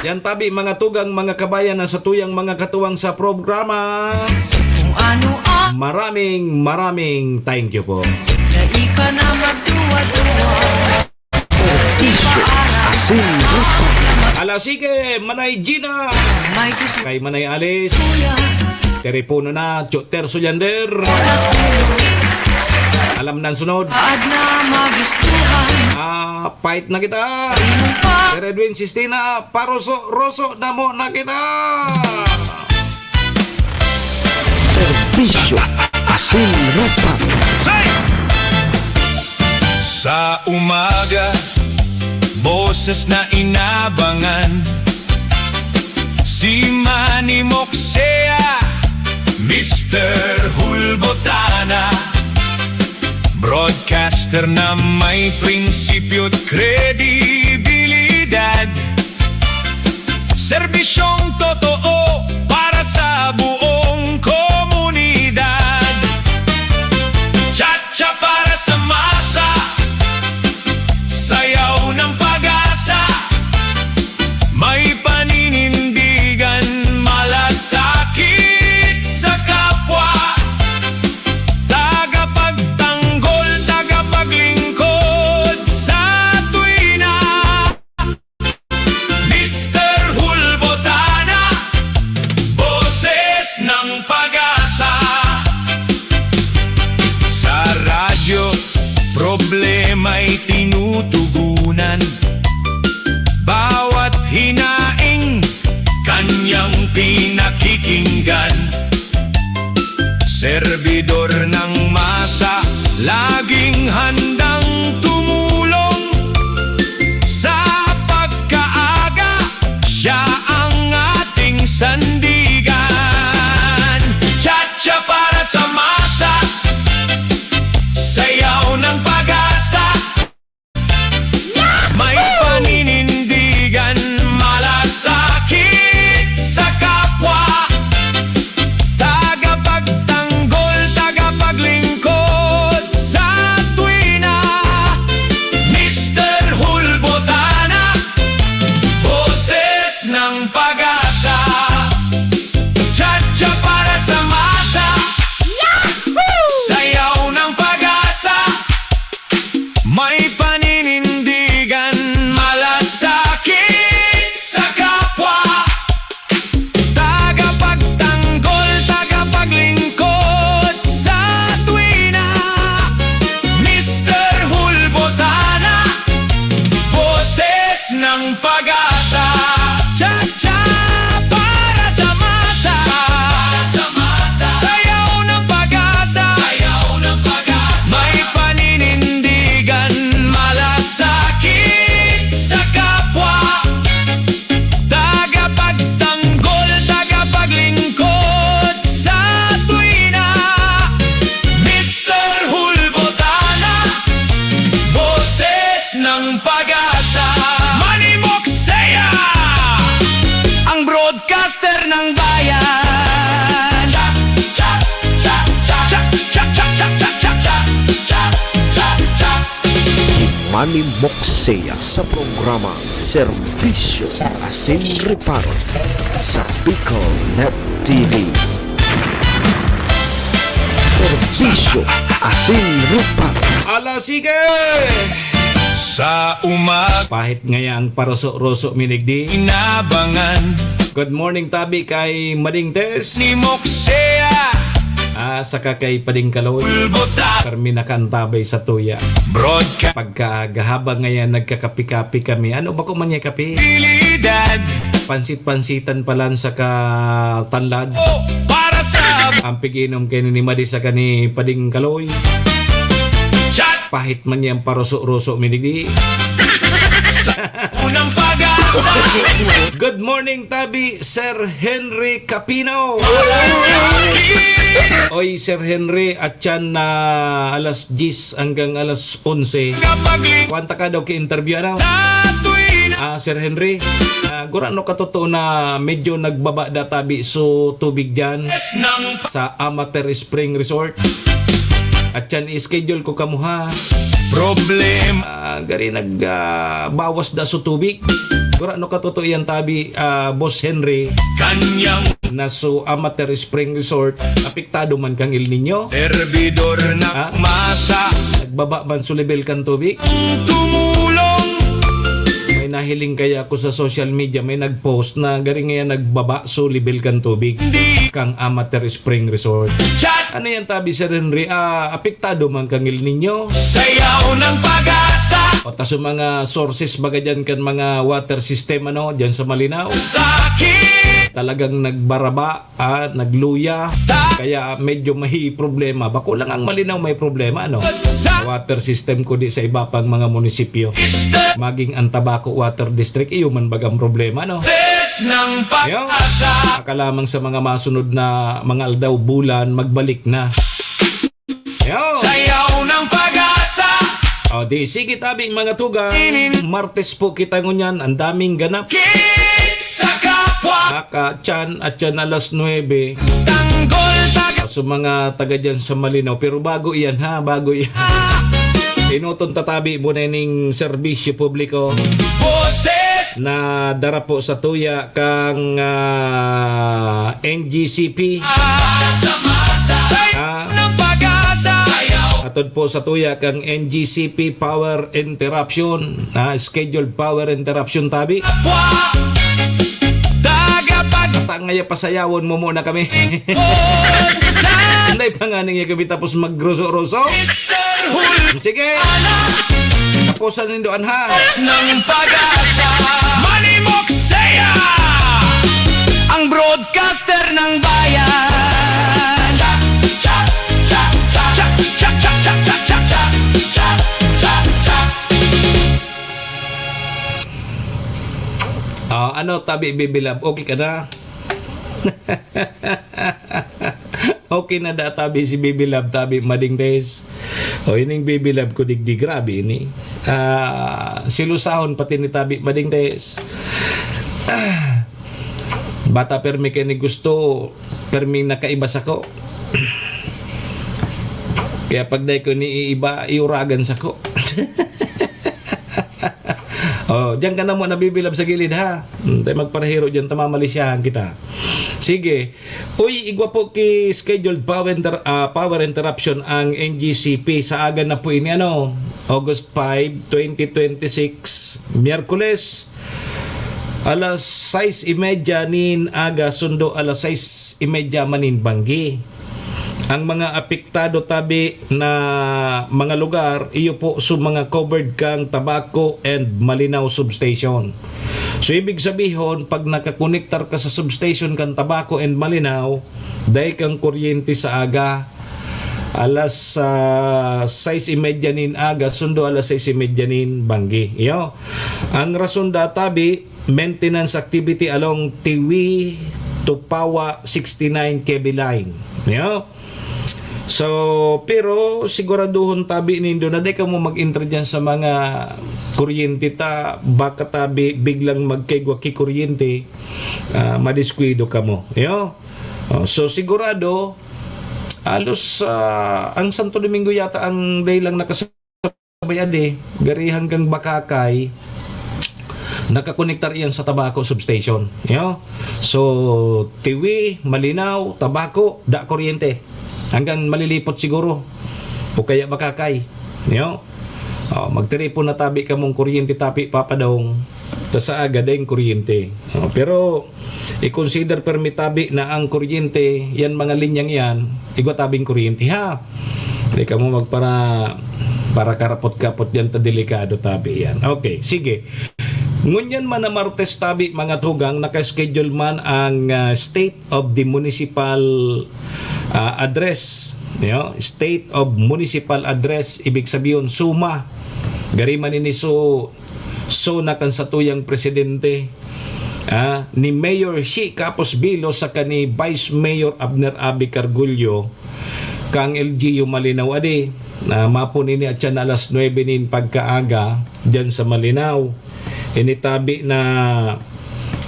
Diyan tabi, mga tugang, mga kabayan, na sa tuyang mga katuwang sa programa. Kung ano ang Maraming, maraming thank you po. Na ika na magduwa-duwa. Serbisyo, asin, rupa. Ala, sige, Manay Gina. May gusto Kay Manay Alice. Kuya. Telepono na, Cho Terso Yander. Alam na ang sunod. Aad na magustuhan. Ah, fight na kita. Imo pa. Sir Edwin Sistina, paroso-roso na mo na kita. Serbisyo, asin, rupa. Say! Sa umaga, boses na inabangan. Si Manny Moksea, Mister Hulbotana. Broadcaster na may prinsipyo at kredibilidad. Serbisyong totoo para sa buong komunidad. Cha-cha para sa masa, sayaw ng pag-asa. May paninindigan, malasakit sa kapwa. Tagapagtanggol, tagapaglingkod sa tuwina. Mister Hulbotana, boses ng pag-asa. Sa radyo, problema'y tinutugunan. Bawat hinaing, kanyang pinakikinggan. Serbidor ng masa, laging handang tumulong. Sa pagkaaga, siya ang ating sandigan. Cha-cha para sa masa, sayaw ng pag-asa. May paninindigan, malasakit sa kapwa. Tagapagtanggol, tagapaglingkod sa tuwina. Ang Pag-asa, Manny Moksea, ang broadcaster ng bayan. Cha, cha, cha, cha, cha, cha, cha, cha, cha, cha, cha, cha, cha. Si Manny Moksea sa programa Serbisyo Asin Reparo sa Bicol Net T V. Serbisyo Asin Reparo. Ala, sige! Sa umag- Pahit ngaya ang paruso-ruso mi digdi. Inabangan. Good morning, tabi kay Mading Tess. Ni Moksea. Ah, saka kay Pading Kaloy. Ulbota. Permi na kantabay sa tuya. Broadcast. Pagkagahabang ngayon, nagkakapi-kapi kami. Ano ba ko man niya kapi? Bilidad. Pansit-pansitan pa lang sa katanlad. Oh, para sa Ang piginom kay ni Madi saka ni Pading Kaloy. Chat. Pahit man yang paruso-ruso mi digdi. Sa unang pag-asa. Good morning, tabi, Sir Henry Capino. Oy, Sir Henry, at yan na alas diyes hanggang alas onse. Kapag Kuwan ta ka daw ki-interview, ano? Sa tuwina. Ah, Sir Henry, ah, gurano ka totoo na medyo nagbaba da tabi so tubig diyan Yes, nang sa Amateur Spring Resort? At yan, i-schedule ko kamo, ha? Problem. Ah, gari nag, ah, bawas da so tubig. Gurano ka totoo yan tabi, ah, Boss Henry? Kanyang Na so Amateur Spring Resort, apektado man kang El Nino? Servidor na Ha? masa. Nagbaba man so level kan tubig? Tumulong. May nahiling kaya ako sa social media, may nag-post na gari ngayon nagbaba so level kan tubig Hindi. kang Amateur Spring Resort. Chat. Ano yan tabi, Sir Henry? Ah, apektado man kang El Nino? Sayaw ng Pag-asa. O ta sa mga sources baga dyan kan mga water system, ano, dyan sa Malinaw? Sakit. Talagang nagbaraba, ah, nagluya. Ta- Kaya medyo may problema. Bako lang ang Malinaw may problema, ano? Sa Water system ko di sa iba pang mga munisipyo. Mister Maging ang Tabaco Water District, iyo man bagang problema, no? Ses ng Yo. Pag-asa. Baka lamang sa mga masunod na mga aldaw, bulan, magbalik na. Yo. Sayaw ng Pag-asa. O, di, sige tabi, mga tugang. Inin. Martes po kita ngunyan. Ang daming ganap. Kit sa kapwa. Aka, tiyan, at tiyan alas nuebe. Tanggol taga. Sa mga taga dyan sa Malinaw. Pero bago iyan, ha? Bago iyan. Inuton tatabi mo na ning serbisyo publiko Boses. na dara po sa tuya kang, ah, N G C P. Sa masa. Ah. Ng Pag-asa. Atod po sa tuya kang N G C P power interruption. Ah, scheduled power interruption tabi. Wa. Tagapag. Ata ngaya pasayawon mo muna kami. Sa. Anday pa nga niya kami tapos magruso-ruso. Mister Hul. Sige. Tapusan nindo, anha. Ng Pag-asa. Manny Moksea. Ang broadcaster ng bayan. Cha, cha, cha, cha. Cha, cha, cha, cha. Ah, ano, tabi, Bibi Love? Okay ka na? Okay na da tabi si Bibi Love, tabi Mading Tess. O, ining Bibi Love ko digdi, grabe ini. Ah, silusahon pati ni tabi Mading Tess. Ah, bata permi kay ni gusto, permi nakaiba sako. Kaya pag dai ko ni iiba, iuragan sako. Oh, diyan ka na mo nabibilab sa gilid, ha? Hmm, tayo magparahiro diyan, tamamalisyahan kita. Sige. Uy, igwa po ki scheduled power inter-, ah, power interruption ang N G C P sa aga na po ini, ano, August five, twenty twenty-six, Miyerkules, alas sais y media nin aga, sundo alas sais y media manin banggi. Ang mga apektado tabi na mga lugar, iyo po sa mga covered kang Tabaco and Malinao substation. So, ibig sabihon, pag nakakonektar ka sa substation kan Tabaco and Malinao, dai kang kuryente sa aga, alas, ah, sais y media nin aga, sundo alas sais y media nin banggi. Iyo. Ang rason da tabi, maintenance activity along Tiwi to Pawa sixty-nine K V line. Yo. So, pero siguraduhon tabi nindo na di kamo mag-entry diyan sa mga kuryente ta, baka tabi biglang magkaigwa ki kuryente, ah, madiskuido kamo. Yo? Oh, so, sigurado, alos, ah, ang Santo Domingo yata ang dai lang nakasabay adi, gari hanggang Bacacay, nakakonektar iyan sa Tabaco substation. Yo? So, Tiwi, Malinao, Tabaco, da kuryente. Hanggang Malilipot siguro. O kaya Bacacay. Yo? Oh, magtiripon na tabi kamong kuryente tapi papadong. Ta sa aga, daing kuryente. Oh, pero i-consider permi tabi na ang kuryente, yan mga linyang yan, igwa tabing kuryente, ha? Di kamo magpara-, para karapot-kapot diyan ta delikado tabi yan. Okay, sige. Ngunyan man na Martes tabi, mga tugang, naka-schedule man ang, ah, State of the Municipal, ah, Address. Yo? State of Municipal Address, ibig sabihin, suma. Gari man ini so, so na kan satuyang presidente, ah, ni Mayor Shi Capos Bilo saka ni Vice Mayor Abner Abe Cargullo, kang L G U Malinao adi, na mapon ini atyan na alas nuebe nin pagkaaga, diyan sa Malinao. Ini tabi na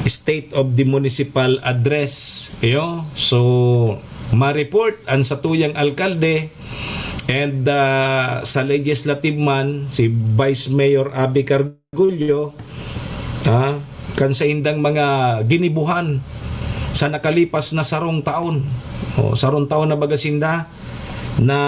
State of the Municipal Address. Iyo. So, ma-report ang satuyang alkalde and, ah, sa legislative man, si Vice Mayor Abe Cargullo, ah, kan saindang mga ginibuhan sa nakalipas na sarong taon. O, sarong taon na baga sinda na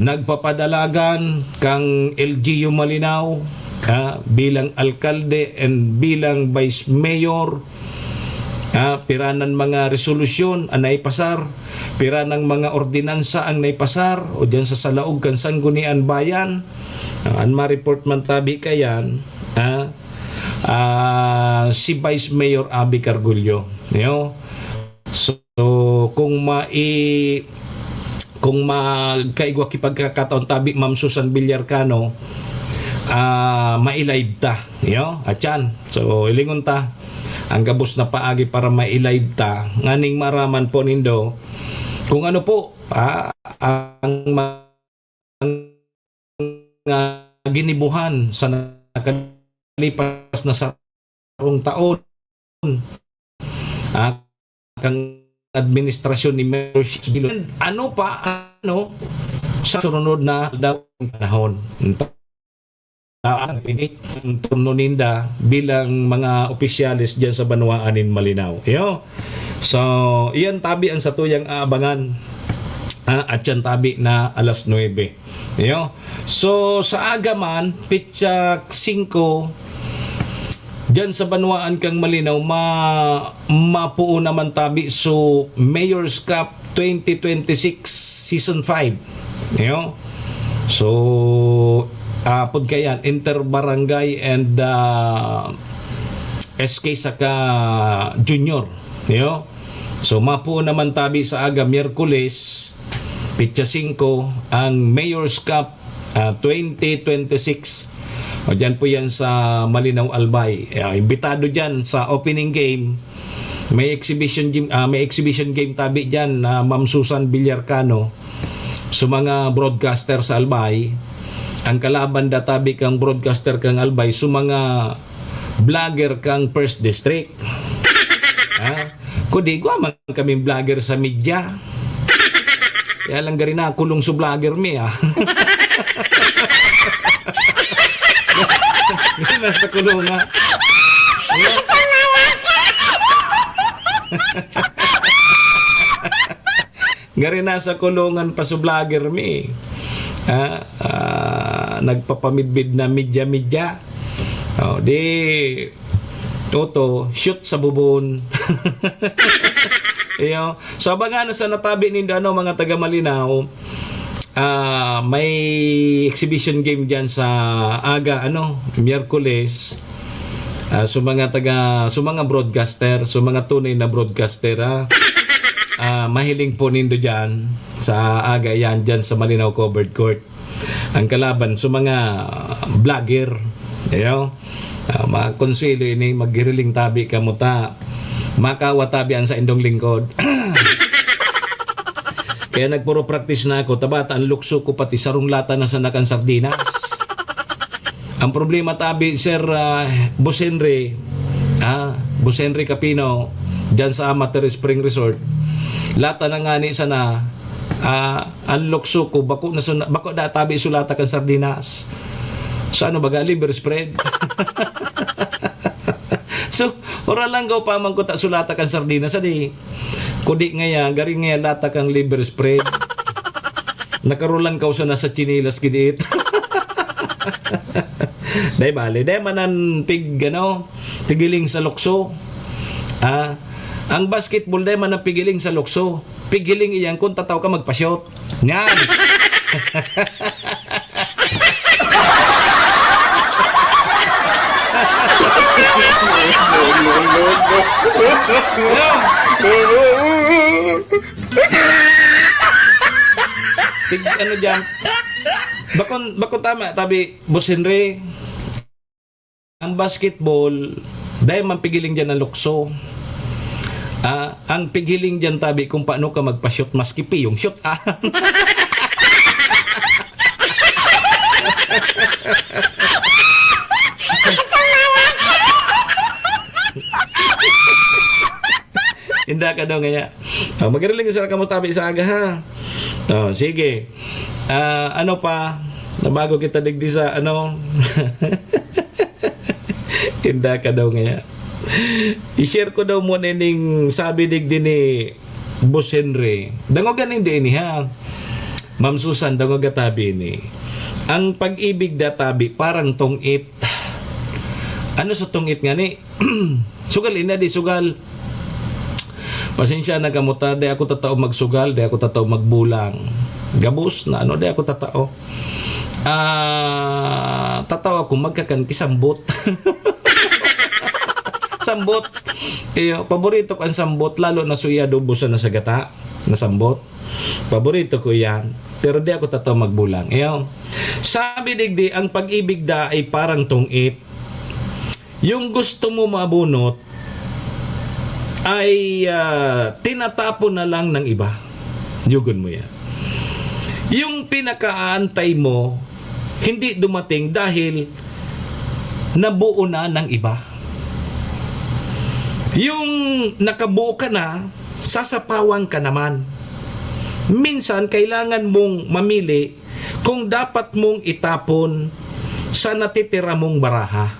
nagpapadalagan kang L G U Malinao, ah, bilang alkalde and bilang vice mayor, ah, pira nan mga resolusyon ang naipasar, pira nang mga ordinansa ang naipasar, o diyan sa salaog kan Sangguniang Bayan, ah, an ma-report man tabi kayan, ah, ah, si Vice Mayor Abe Cargullo, no? So, kung mai-, kung magkaigwa ki pagkakataon tabi, Ma'am Susan Villarcano, ah, mai-live ta, yo? Atyan. So, hilingon ta ang gabos na paagi para mai-live ta, nganing maaraman po nindo kung ano po, ah, ang mga ginibuhan sa nakalipas na sarong taon, ah, kang administrasyon ni Mayor Shishbilon. Ano pa, ano, sa sunod na daw panahon. Ah, ang turno ninda bilang mga opisyales diyan sa banwaan nin Malinao. Iyo. So, iyan tabi ang satuyang aabangan. Ah, at yan tabi na alas nuebe. Iyo. So, sa aga man, petsa singko, diyan sa banwaan kang Malinao, ma-, mapuo naman tabi so Mayor's Cup twenty twenty-six Season five. Iyo. So, apod kayan, inter-barangay and, ah, S K saka junior. Iyo. So, mapuo naman tabi sa aga, Miyerkules, petsa singko, ang Mayor's Cup, ah, twenty twenty-six. O, dyan po yan sa Malinao, Albay. Ah, imbitado dyan sa opening game. May exhibition game, ah, may exhibition game tabi dyan na Ma'am Susan Villarcano. So, mga broadcaster sa Albay, ang kalaban da tabi kang broadcaster kang Albay, so mga vlogger kang First District. Ha? Kundi, igwa man kaming vlogger sa media. Kaya lang gari na, kulong su vlogger mi, ah. Nasa kulungan. Gari nasa kulungan pa su vlogger mi. Ah, ah, nagpapamidbid na media-media. Oh, di, Toto, shoot sa bubon. Iyo. So, abangan sa natabi nindo, ano, mga taga Malinao. Ah, may exhibition game diyan sa aga, ano, Miyerkules. Ah, so mga taga, so mga broadcaster, so mga tunay na broadcaster, ha. Ah, mahiling po nindo diyan sa aga yan, diyan sa Malinao Covered Court. Ang kalaban, so mga vlogger, iyo. Ah, mga konsuelo ini, maghiriling tabi kamo ta. Makawa tabi ang sa indong lingkod. Kaya nagpuro-practice na ako, tabata ang lukso ko pati sarong lata na sana kan sardinas. Ang problema tabi, Sir, ah, Boss Henry, ah, Boss Henry Capino, dyan sa Amateur Spring Resort, lata na ngani sana, ah, ang lukso ko, bako na suna-, bako da tabi sulata kan sardinas. Sa ano baga, liver spread. So, ora lang gaw pa man ko ta sulata kan sardinas, adi. Kudi ngaya, gari ngaya lata kang liver spread. Nakarulang ka usa na sa chinilas giniit. Dai bale, dai man an pig, ano, pigiling sa lukso. Ah, ang basketball, dai man an pigiling sa lukso. Pigiling iyan kung tataw ka magpa-shoot. Yan. Tig-, ano diyan? Bakon, bakon tama, tabi, Boss Henry. Ang basketball, dai man pigiling diyan ang lukso. Ah, ang pigiling diyan, tabi, kung paano ka magpa-shoot, maski piyong shoot, ah. Inda ka daw ngaya. Ah, magariling sa kamo tabi sa aga, ha. Oh, sige. Ah, ano pa? Nabago kita digdi sa ano. Inda ka daw ngaya. I-share ko daw muna ning sabi digdi ni Boss Henry. Dangogan hindi ini, ha. Ma'am Susan, dangoga tabi ini. Ang pag-ibig da tabi parang tungit. Ano sa tungit ngani? Sugal, ina di sugal. Pasensya na kamo ta, di ako tatao magsugal, di ako tatao magbulang. Gabos na ano, di ako tatao. Ah, tatao ako magkakan ki sambot. Sambot. Iyo, paborito ko ang sambot, lalo na suyado busa na sa gata na sambot. Paborito ko iyan. Pero di ako tatao magbulang. Iyo. Sabi digdi, ang pag-ibig da ay parang tungit. Yung gusto mo mabunot ay, ah, tinatapon na lang ng iba. Yugon mo yan. Yung pinakaantay mo, hindi dumating dahil nabuo na ng iba. Yung nakabuo ka na, sasapawan ka naman. Minsan, kailangan mong mamili kung dapat mong itapon sa natitira mong baraha.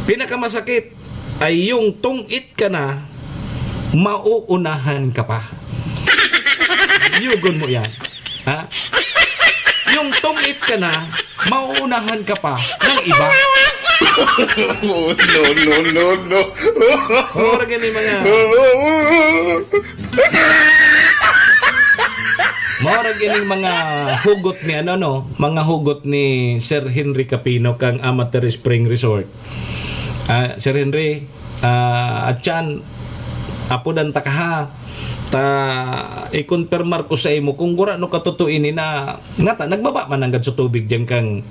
Pinakamasakit ay yung tungit ka na, mauunahan ka pa. Yugon mo yan. Ha? Yung tungit ka na, mauunahan ka pa ng iba. No, no, no, no. Mura gani mga Murag ining mga hugot ni ano, no, mga hugot ni Sir Henry Capino kang Amateur Spring Resort. Ah, Sir Henry, ah, atyan, apodan ta ka ha. Ta, ikonpermar ko sa imo kung gurano ka totoo ini na, ngata, nagbaba man nanggad sa tubig diyan kang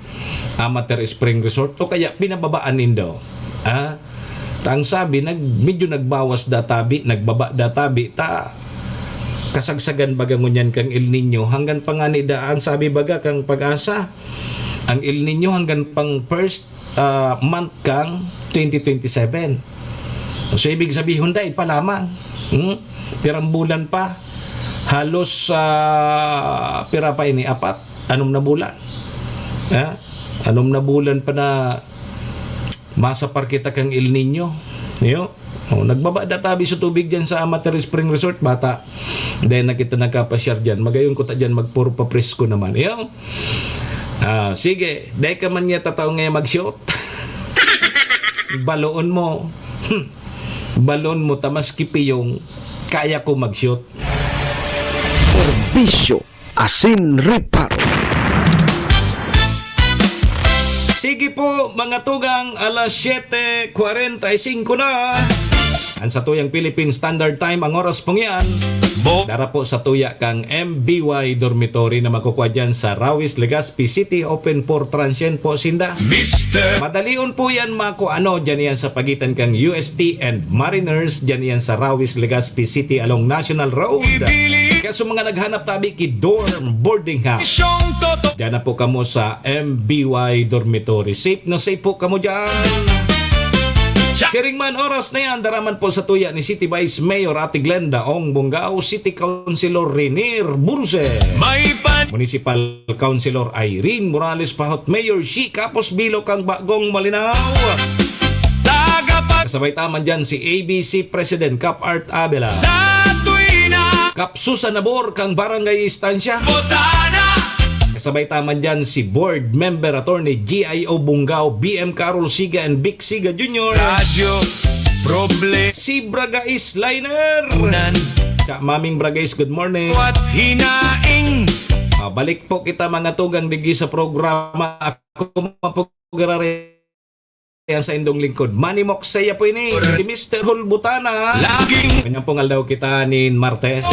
Amateur Spring Resort o kaya pinababaan nindo. Ah, Ta ang sabi, nag-, medyo nagbawas da tabi, nagbaba da tabi, ta kasagsagan baga ngunyan kang El Niño, hanggan pa ngani da, ang sabi baga kang Pag-asa, ang El Niño hanggan pang first, ah, month kang twenty twenty-seven. So, ibig sabihon, dai pa lamang. Hmm? Pirang bulan pa. Halos, ah, pira pa ini? Apat? Anom na bulan. Ha? Anom na bulan pa na masapar kita kang El Niño. Iyo. Oh, nagbaba da tabi sa tubig diyan sa Amateur Spring Resort, bata. Dahil na kita nagkapasyar diyan. Magayon ko ta diyan, magpuro papresko naman. Iyo. Ah, sige, dahil ka man niya tataw ngayon mag-shoot. Baloon mo. Hmm. Baloon mo, ta maski piyong, kaya ko mag-shoot. Serbisyo asin reparo. Sige po, mga tugang, alas siyete kwarenta y singko na. Ang satuyang Philippine Standard Time, ang oras pong yan, Bo- dara po sa tuya kang M B Y Dormitory na makukuha dyan sa Rawis, Legazpi City, open for transient po sinda. Mister Madalion po yan, mako ano, dyan yan sa pagitan kang U S T and Mariners, dyan yan sa Rawis, Legazpi City along National Road. Ibili- Kaya sa mga naghanap tabi ki dorm boarding house, Isyong toto- dyan na po kamo sa M B Y Dormitory. Safe na safe po kamo dyan. Siring man, oras na yan, dara man po sa tuya ni City Vice Mayor Ate Glenda Ong Bungao, City Councilor Renier Burse, May pan- Municipal Councilor Irene Morales Pahot, Mayor Shi Kapos Bilo kang Bagong Malinao. Tagapag- Kasabay ta man dyan si A B C President Kap Art Abela, sa tuwina. Kap Susan Nabor kang Barangay Estancia. Botana. Kasabay ta man dyan si Board Member Attorney G I O Bungao, B M Carol Siga and Vic Siga Junior. Radyo, proble- Si Bragais Liner. Unan. Cha, Maming Bragais, good morning. Wat hinaing. Ah, balik po kita, mga tugang, digdi sa programa. Ako man po, garare ang sa indong lingkod. Manimok saya po ini, si Mister Hulbutana. Laging. Ganyan pong aldaw kita nin Martes.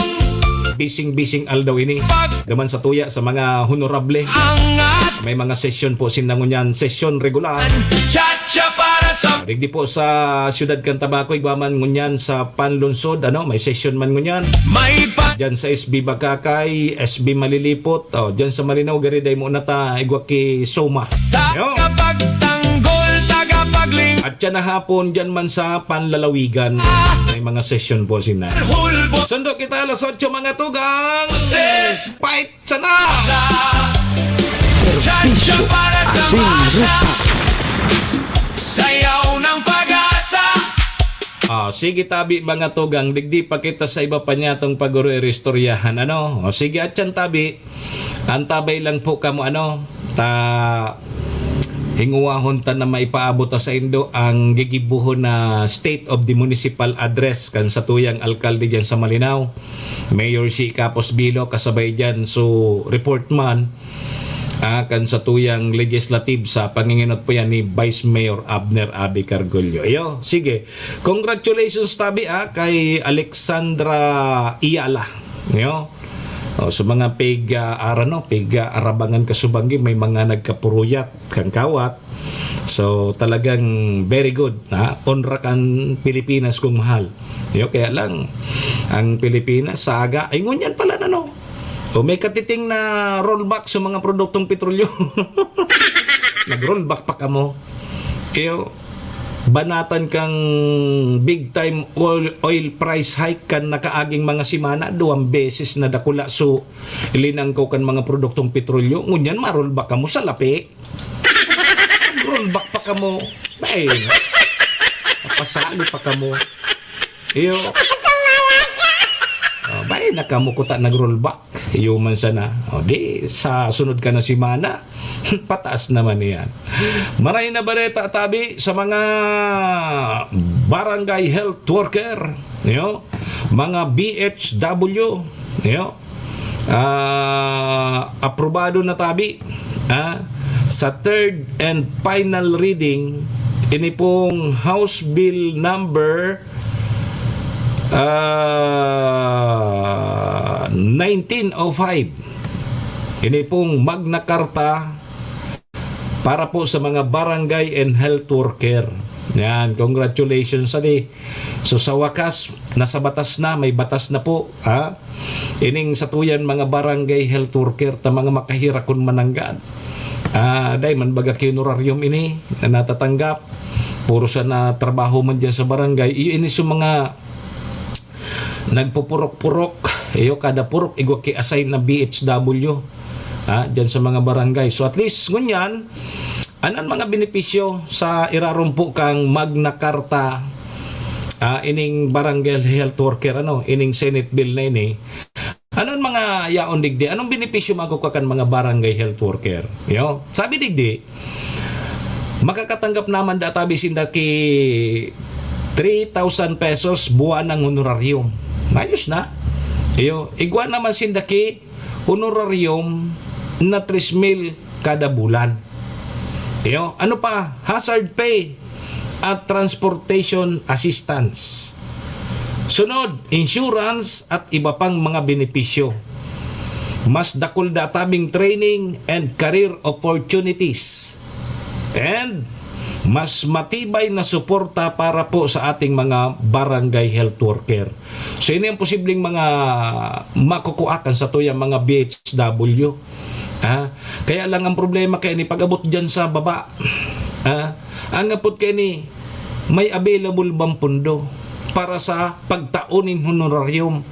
Bising-bising aldaw ini. Pag- Duman sa tuya sa mga honorable. Angat. May mga sesyon po sinda ngunyan, sesyon regular. Chacha para sa Digdi po sa siyudad kan Tabaco, igwa man ngunyan sa Panlungsod, ano, may sesyon man ngunyan. May pa- Diyan sa S B Bakakay, S B Malilipot, oh, diyan sa Malinao, gari dai mo na ta, igwa ki Soma. Yo. Tagapagtanggol, tagapagling- At siya na hapon, dyan man sa Panlalawigan, may mga session po sina. Hulbo. Sundo kita alas otso, mga tugang. Sis. Fight sana! Sa Serbisyo para sa asin masa. Rupa. Sayaw ng pag-asa. Ah, sige tabi, mga tugang, digdi pa kita sa iba pa niya tong pag-uri-istoryahan, ano? O sige, atyan tabi. Antabay lang po kamo, ano, ta hinguwahon ta na maipaabot ta sa indo ang gigibuhon na State of the Municipal Address kan satuyang alkalde diyan sa Malinao, Mayor si Capos Bilo, kasabay diyan so report man, ah, kan satuyang legislative sa panginginot po yan ni Vice Mayor Abner Abi Cargollo. Iyo, sige. Congratulations tabi, ah, kay Alexandra Iyala. Iyo. O, sa mga pig, ah, arano, pig, ah, arabangan kasubanggi, may mga nagkapuruyat kan kawat. So, talagang very good, ha? Onra kan Pilipinas kung mahal. Yo, kaya lang, ang Pilipinas, saga, ay, ngunyan pala na, no? O, may katiting na rollback sa mga produktong petrolyo. Nag-rollback pa kamo. Iyo, banatan kang big time oil, oil price hike kan nakaaging mga semana, duwang beses na dakula. So, linangkaw kan mga produktong petrolyo, ngunyan ma-rollback kamo sa lapi. Rollback pa kamo. Bay, napasalo pa kamo. Iyo. Ah, bay, na kamo kuta nag-rollback. Iyo man sana. O, di, sa sunod ka na semana, pataas naman iyan. Maray na bareta tabi sa mga barangay health worker, iyo, mga B H W, iyo. Ah, aprobado na tabi, ah, sa third and final reading, ini pong House Bill number, ah, nineteen oh five. Ini pong Magna Carta para po sa mga barangay and health worker. Yan, congratulations, sabi. So, sa wakas, nasa batas na, may batas na po, ha? Ining satuyan mga barangay health worker ta mga makahirakon mananggad. Ah, dai man baga ki honorarium ini na natatanggap. Puro sana trabaho man diyan sa barangay. Iyo ini sa mga nagpupurok-purok. Iyo, kada purok, igwa ki assign na B H W. Ah, diyan sa mga barangay. So, at least, ngunyan, anan mga benepisyo sa irarumpo kang Magna Carta, ah, ining barangay health worker, ano, ining Senate bill na ini. Anon mga yaon digdi? Anong benepisyo makukuha kan mga barangay health worker? Yo, sabi digdi, makakatanggap naman databi sinda ki three thousand pesos buwan ng honorarium. Ayos na. Iyo, igwa naman sinda ki honorarium na tres mil kada bulan. Iyo, ano pa? Hazard pay at transportation assistance. Sunod, insurance at iba pang mga benepisyo. Mas dakul na tabing training and career opportunities. And mas matibay na suporta para po sa ating mga barangay health worker. So, ini ang posibleng mga makukuha kan satuyang mga B H W. Ah, kaya lang ang problema kaini pag-abot diyan sa baba. Ah, ang apod kaini, may available bang pundo para sa pagtao nin honorarium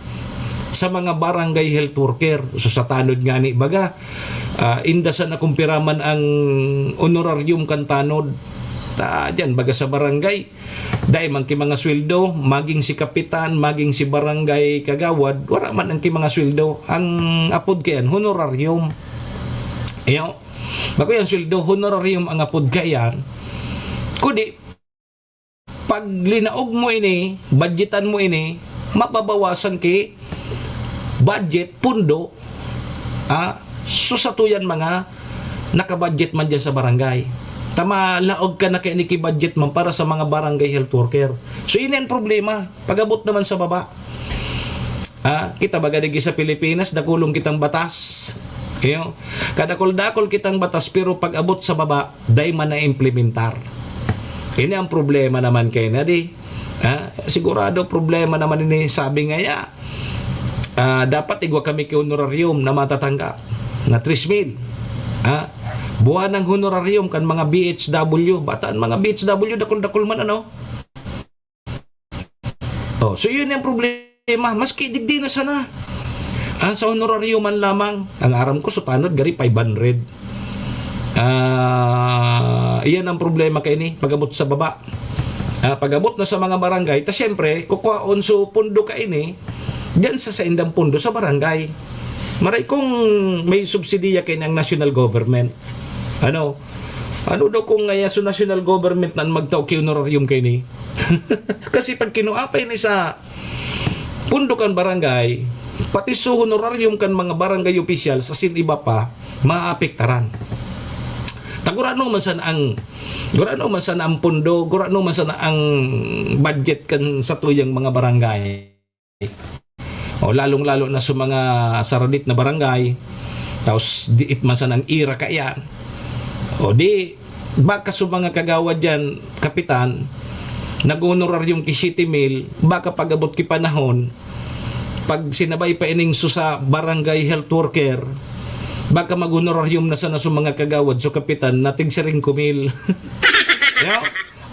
sa mga barangay health worker? So, sa tanod ngani baga, ah, inda sana kumpira man ang honorarium kan tanod. Ta, diyan baga sa barangay, dai man ki mga sweldo, maging si kapitan, maging si barangay kagawad, wala man ang ki mga sweldo. Ang apod kayan, honorarium. Iyo, bako yan sweldo, honorarium ang apod kayan. Kudi, pag linaog mo ini, budgetan mo ini, mababawasan ki budget, pundo, ah, so satuyan mga nakabudget man dyan sa barangay. Ta malaog ka na kaya niki-budget man para sa mga barangay health worker. So, ini ang problema. Pag-abot naman sa baba. Ah, kita baga digdi sa Pilipinas, dakulon kitang batas. Iyo, kadakol-dakol kitang batas, pero pag-abot sa baba, dai man na-implementar. Ini ang problema naman kay na di. Ah, sigurado problema naman ini, sabi nga ya, ah, dapat igwa kami ki honorarium na matatanggap na tres mil. Ah, buwan ng honorarium kan mga B H W, bataan mga B H W, dakol-dakol man, ano? Oh, so yun ang problema. Maski digdi na sana. Ah, sa honorarium man lamang, ang aram ko, sa tanod, gari five hundred. Ah, iyan ang problema kaini, pag-abot sa baba. Ah, pag-abot na sa mga barangay, ta siyempre, kukuhaon so pundo kaini, diyan sa saindang pundo sa barangay. Maray kung may subsidiya kaini ang national government. Ano? Ano daw kung ngaya so national government na magtao ki honorarium kaini? Kasi pag kinua pa ini sa pundo kan barangay, pati so honorarium kan mga barangay officials, asin iba pa, maapektaran. Ta gurano man sana ang, gurano man sana ang pundo, gurano man sana ang budget kan satuyang mga barangay. O, lalong-lalo na sa mga saradit na barangay, tapos diit man sana ang ira kaiyan. O di, baka sa mga kagawad diyan, kapitan, nag-honorarium ki siyete mil, baka pag-abot ki panahon, pag sinabay pa ining so sa barangay health worker, baka mag-honorarium na sana sa mga kagawad, so kapitan, na tig singko mil. Yo?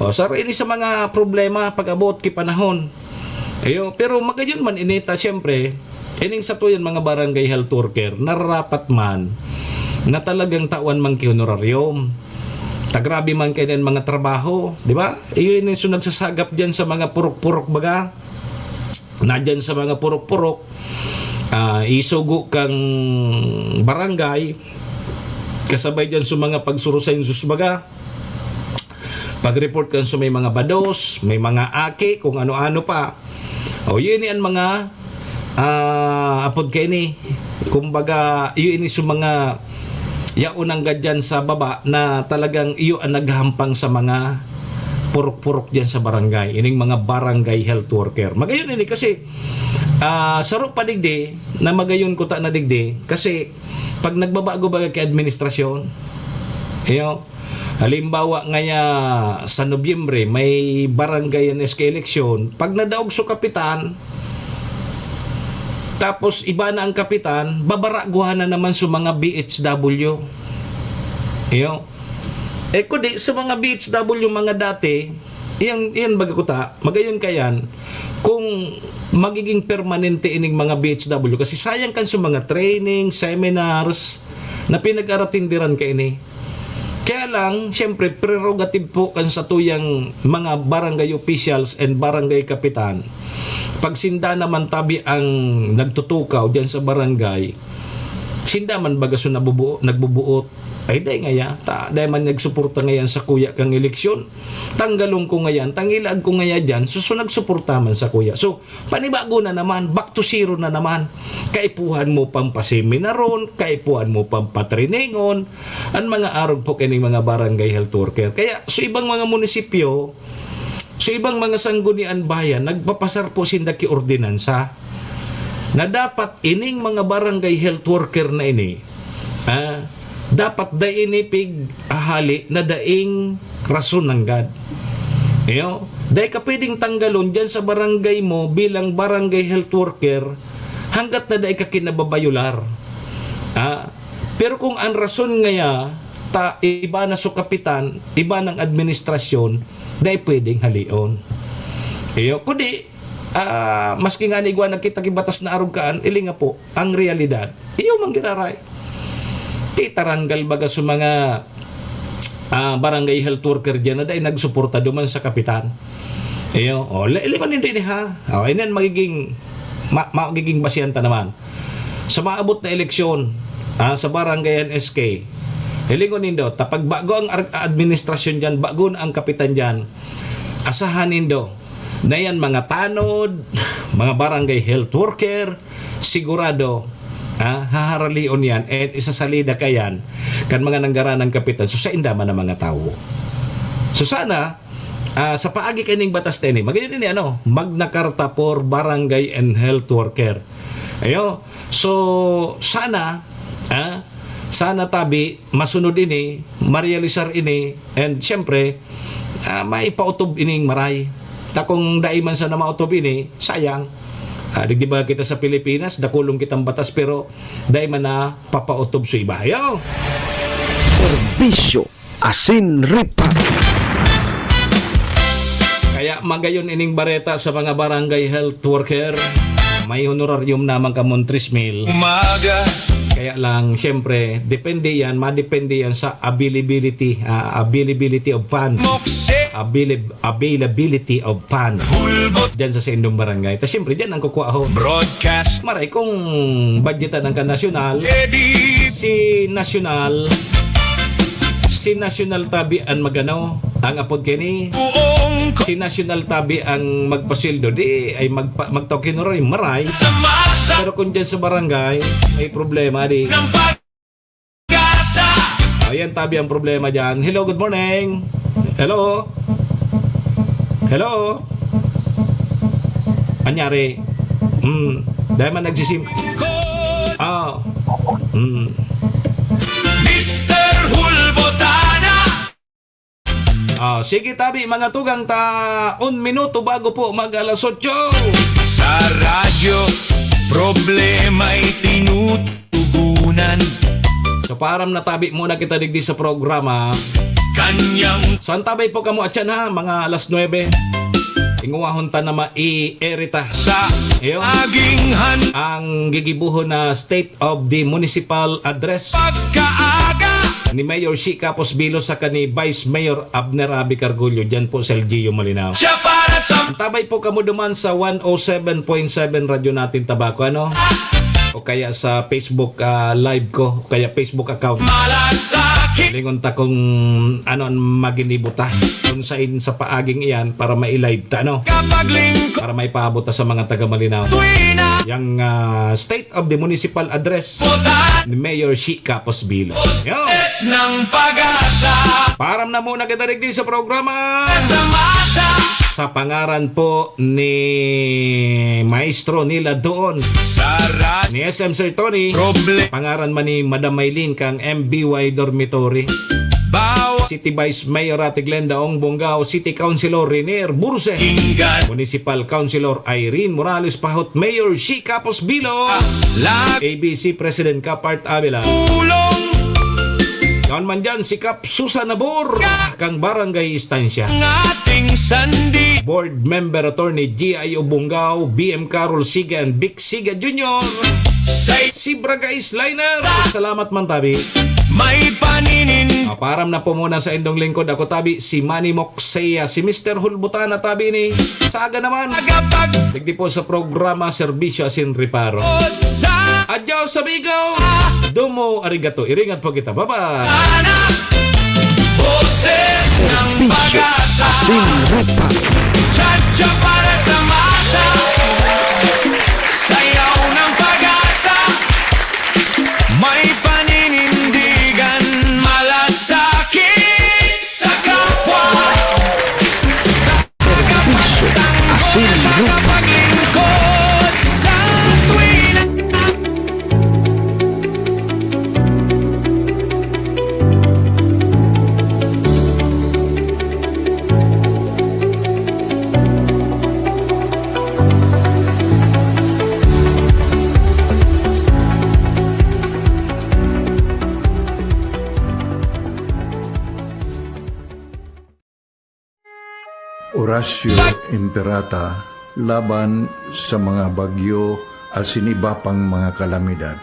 O, saro ini sa mga problema pag-abot ki panahon. Ayo, pero magayon man ini ta, siyempre, ining satuyan mga barangay health worker, nararapat man na talagang tawan man ki honorarium. Ta grabe man kaiyan mga trabaho, di ba? Iyo ini so nagsasagap diyan sa mga purok-purok baga. Na diyan sa mga purok-purok, ah, isugo kang barangay, kasabay diyan sa mga pagsurusensus baga, pag-report kan sa may mga bados, may mga aki, kung ano-ano pa. O, yun yan mga, ah, apod kaini. Kumbaga, yun ini sa mga yaon ang gadyan sa baba na talagang iyo ang naghahampang sa mga purok-purok diyan sa barangay. Ining mga barangay health worker. Magayon ini kasi, ah, saro pa digdi, na magayon kuta na digdi, kasi pag nagbabago baga ki administrasyon, iyo, halimbawa ngaya sa Nobyembre, may barangay an S K eleksyon, pag nadaog so kapitan, tapos iba na ang kapitan, babaraguhan na naman sa mga B H W. Iyo. Eh, kundi sa mga B H W, mga dati, iyan, iyan baga kuta, magayon kayan, kung magiging permanente ining mga B H W, kasi sayang kan sa mga training, seminars, na pinag-aratindiran kaini. Kaya lang, siyempre, prerogative po kan satuyang mga barangay officials and barangay kapitan. Pag sinda naman tabi ang nagtutukaw diyan sa barangay, sinda man baga so nabubuo-, nagbubuot. Ay, dai ngaya, ta, dai man nagsuporta ngayan sa kuya kang eleksyon. Tanggalon ko ngayan, tangilag ko ngaya diyan, so, so nagsuporta man sa kuya. So, panibago na naman, back to zero na naman. Kaipuhan mo pang paseminaron, kaipuhan mo pang patriningon, ang mga arog po kining mga barangay health worker. Kaya, sa ibang mga munisipyo, So, ibang mga sanggunian bayan, nagpapasar po sinda ki ordinansa na dapat ining mga barangay health worker na ini, ah, dapat dai ini pig-ahali na daing rason nanggad. Iyo, dai ka pwedeng tanggalon diyan sa barangay mo bilang barangay health worker hanggat na dai ka kinababayular. Ah, pero kung ang rason ngaya ta iba na so kapitan, iba nang administrasyon, dai pwedeng halion. Iyo, kundi, ah, maski nga ni igwa nagkita ki batas na arog kaan, ili nga po, ang realidad, iyo man giraray. Titaranggal baga sa mga, ah, barangay health worker diyan na dai nagsuporta duman sa kapitan. Iyo, o, li-, lingon nindo ini, ha? O, ini an magiging, ma-, magiging basihan ta naman. Sa maabot na eleksyon, ah, sa barangay N S K, hilingon nindo, ta pag bago ang ar-, administrasyon diyan, bago na ang kapitan diyan, asahan nindo na yan mga tanod, mga barangay health worker, sigurado, ah, haharalion yan and isasalida kayan kan mga nanggaranang kapitan. So, sainda man ang mga tawo. So, sana, ah, sa paagi kaining batas na ini, magayon ini, ano, Magna Carta for Barangay and Health Worker. Ayo. So, sana, ah, sana tabi, masunod ini, marealisar ini, and siyempre, ah, maipautob ining maray. Ta kung dai man sana mautob ini, sayang. Ah, digdi ba kita sa Pilipinas, dakulon kitang batas, pero dai man na papautob sa iba. Ayo. Serbisyo asin ripa. Kaya magayon ining bareta sa mga barangay health worker. May honorarium naman kamon tres mil. Umaga. Kaya lang, siyempre, depende yan, madepende yan sa availability, ah, availability of fund. Mokse. Availab-, availability of fund. Hulbot. Diyan sa saindong barangay. Ta siyempre, diyan ang kukuha ho. Broadcast. Maray kung budgetan ang kanasyonal, Eddie. Si nasyonal, si nasyonal tabi ang magano, ang apod kini. Buong ko- Si nasyonal tabi ang magpasweldo, di ay magpa-, magtao ki honorarium, maray. Sa masa. Pero kung diyan sa barangay, may problema, di. Ng pag-asa. Ayan, tabi ang problema diyan. Hello, good morning. Hello? Hello? Anyari? Hmm. Dahil man nagsisim-, ah. Hmm. Mister Hulbotana. Ah, sige, tabi, mga tugang ta, un minuto bago po mag alas otso. Sa radyo, problema'y tinutugunan. So, paaram na tabi muna kita digdi sa programa. Kanyang So, antabay po kamo atyan, ha, mga alas nuebe. Inguwahon ta na mai-erita. Sa Iyo. Aging han- Ang gigibuhon na State of the Municipal Address. Pagkaaga. Ni Mayor Shi Capos Bilo saka ni Vice Mayor Abner Abi Cargullo, dyan po sa L G U Malinao. Siya para sa Antabay po kamo duman sa one oh seven point seven Radyo Natin Tabaco, ano? O kaya sa Facebook, ah, live ko, o kaya Facebook account. Malasakit. Lingon ta kung ano ang maginibo ta, kung sain sa paaging iyan para mai-live ta, ano? Kapaglingkod. Para maipaabot ta sa mga taga Malinao. Tuwi na. Yang, ah, State of the Municipal Address Puta. Ni Mayor Shi Capos Bilo. Yo. Boses ng Pag-asa. Param na muna kita digdi sa programa. Sa masa. Sa pangaran po ni Maestro Nila Doon. Sa ra- Ni S M Sir Tony. Proble- Pangaran man ni Madam Maylin kang M B Y Dormitory. Bawa- City Vice Mayor Ate Glenda Ong Bongao, City Councilor Renier Burse. Inggan. Municipal Councilor Irene Morales Pahot, Mayor Shi Capos Bilo, Lag- A B C President Kapart Avila. Tulong. Kaon man dyan, si Kap Susan Nabor, kang Barangay Estancia. Ng ating sandi. Board Member Attorney G I Obongao, B M Carol Siga, and Vic Siga Junior. Say. Si Bragais Liner. Salamat man, tabi. May paninin. Ah, param na po muna sa indong lingkod. Ako, tabi, si Manny Moxea, si Mister Hulbutana, tabi ni. Sa aga naman. Agapag. Digdi po sa programa, Serbisyo Asin Reparo. Sa. Adyaw sa Bigaw. Domo, arigato. Iringat po kita. Bye-bye. Ana. Boses ng Serbisyo Pag-asa. Asin Reparo. Tsa-tsa para sa masa. Sayaw ng Pag-asa. May paninindigan, malasakit sa kapwa. Oratio Imperata laban sa mga bagyo asin iba pang mga kalamidad.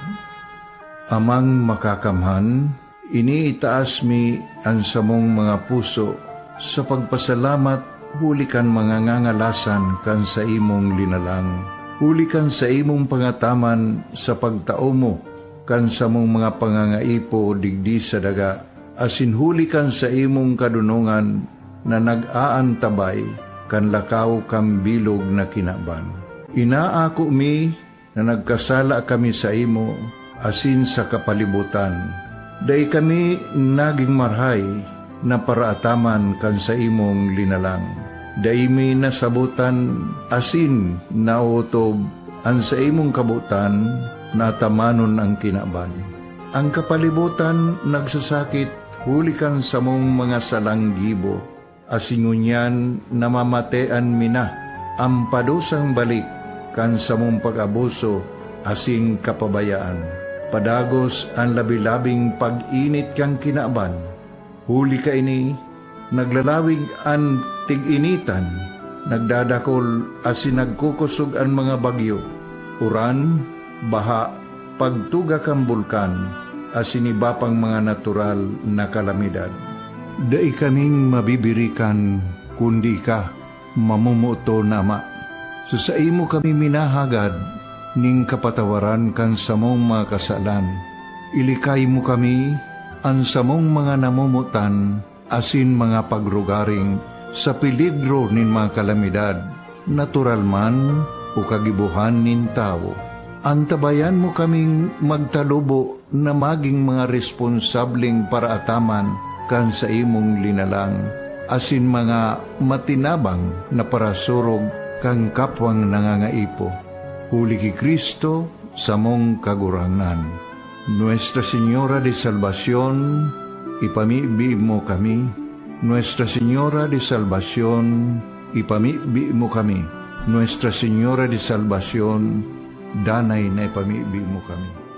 Amang Makakamhan, iniitaas mi an samong mga puso sa pagpasalamat huli kan mga ngangalasan kan saimong linalang, huli kan saimong pangataman sa pagtao mo kan samong mga pangangaipo digdi sa daga, asin huli kan saimong kadonongan na nag-aantabay kan lakaw kan bilog na kinaban. Inaako mi na nagkasala kami saimo asin sa kapalibotan. Dai kami nagin marahay na paraataman kan saimong linalang. Dai mi nasabotan asin naotob an saimong kabotan na atamanon an kinaban. An kapalibotan nagsasakit huli kan samong mga salang gibo, asin ngunyan namamatean mi na an padusang balik kan samong pag-abuso asin kapabayaan. Padagos an labi-labing pag-init kan kinaban. Huli kaini, naglalawig an tig-initan, nagdadakol asin nagkukosog an mga bagyo, uran, baha, pagtuga kan bulkan, asin iba pang mga natural na kalamidad. Dai kaming mabibirikan kundi ika, mamomoton na Ama. Sa saimo kami minahagad nin kapatawaran kan samong mga kasalan. Ilikay mo kami, an samong mga namomotan, asin mga pagrugaring sa peligro nin mga kalamidad, natural man o kagibohan nin tawo. Antabayan mo kaming magtalubo na magin mga responsableng paraataman kan saimong linalang, asin mga matinabang na parasurog kan kapwang nangangaipo. Huli ki Cristo, samong Kagurangnan. Nuestra Señora de Salvacion, ipamibi mo kami. Nuestra Señora de Salvacion, ipamibi mo kami. Nuestra Señora de Salvacion, danay na ipamibi mo kami.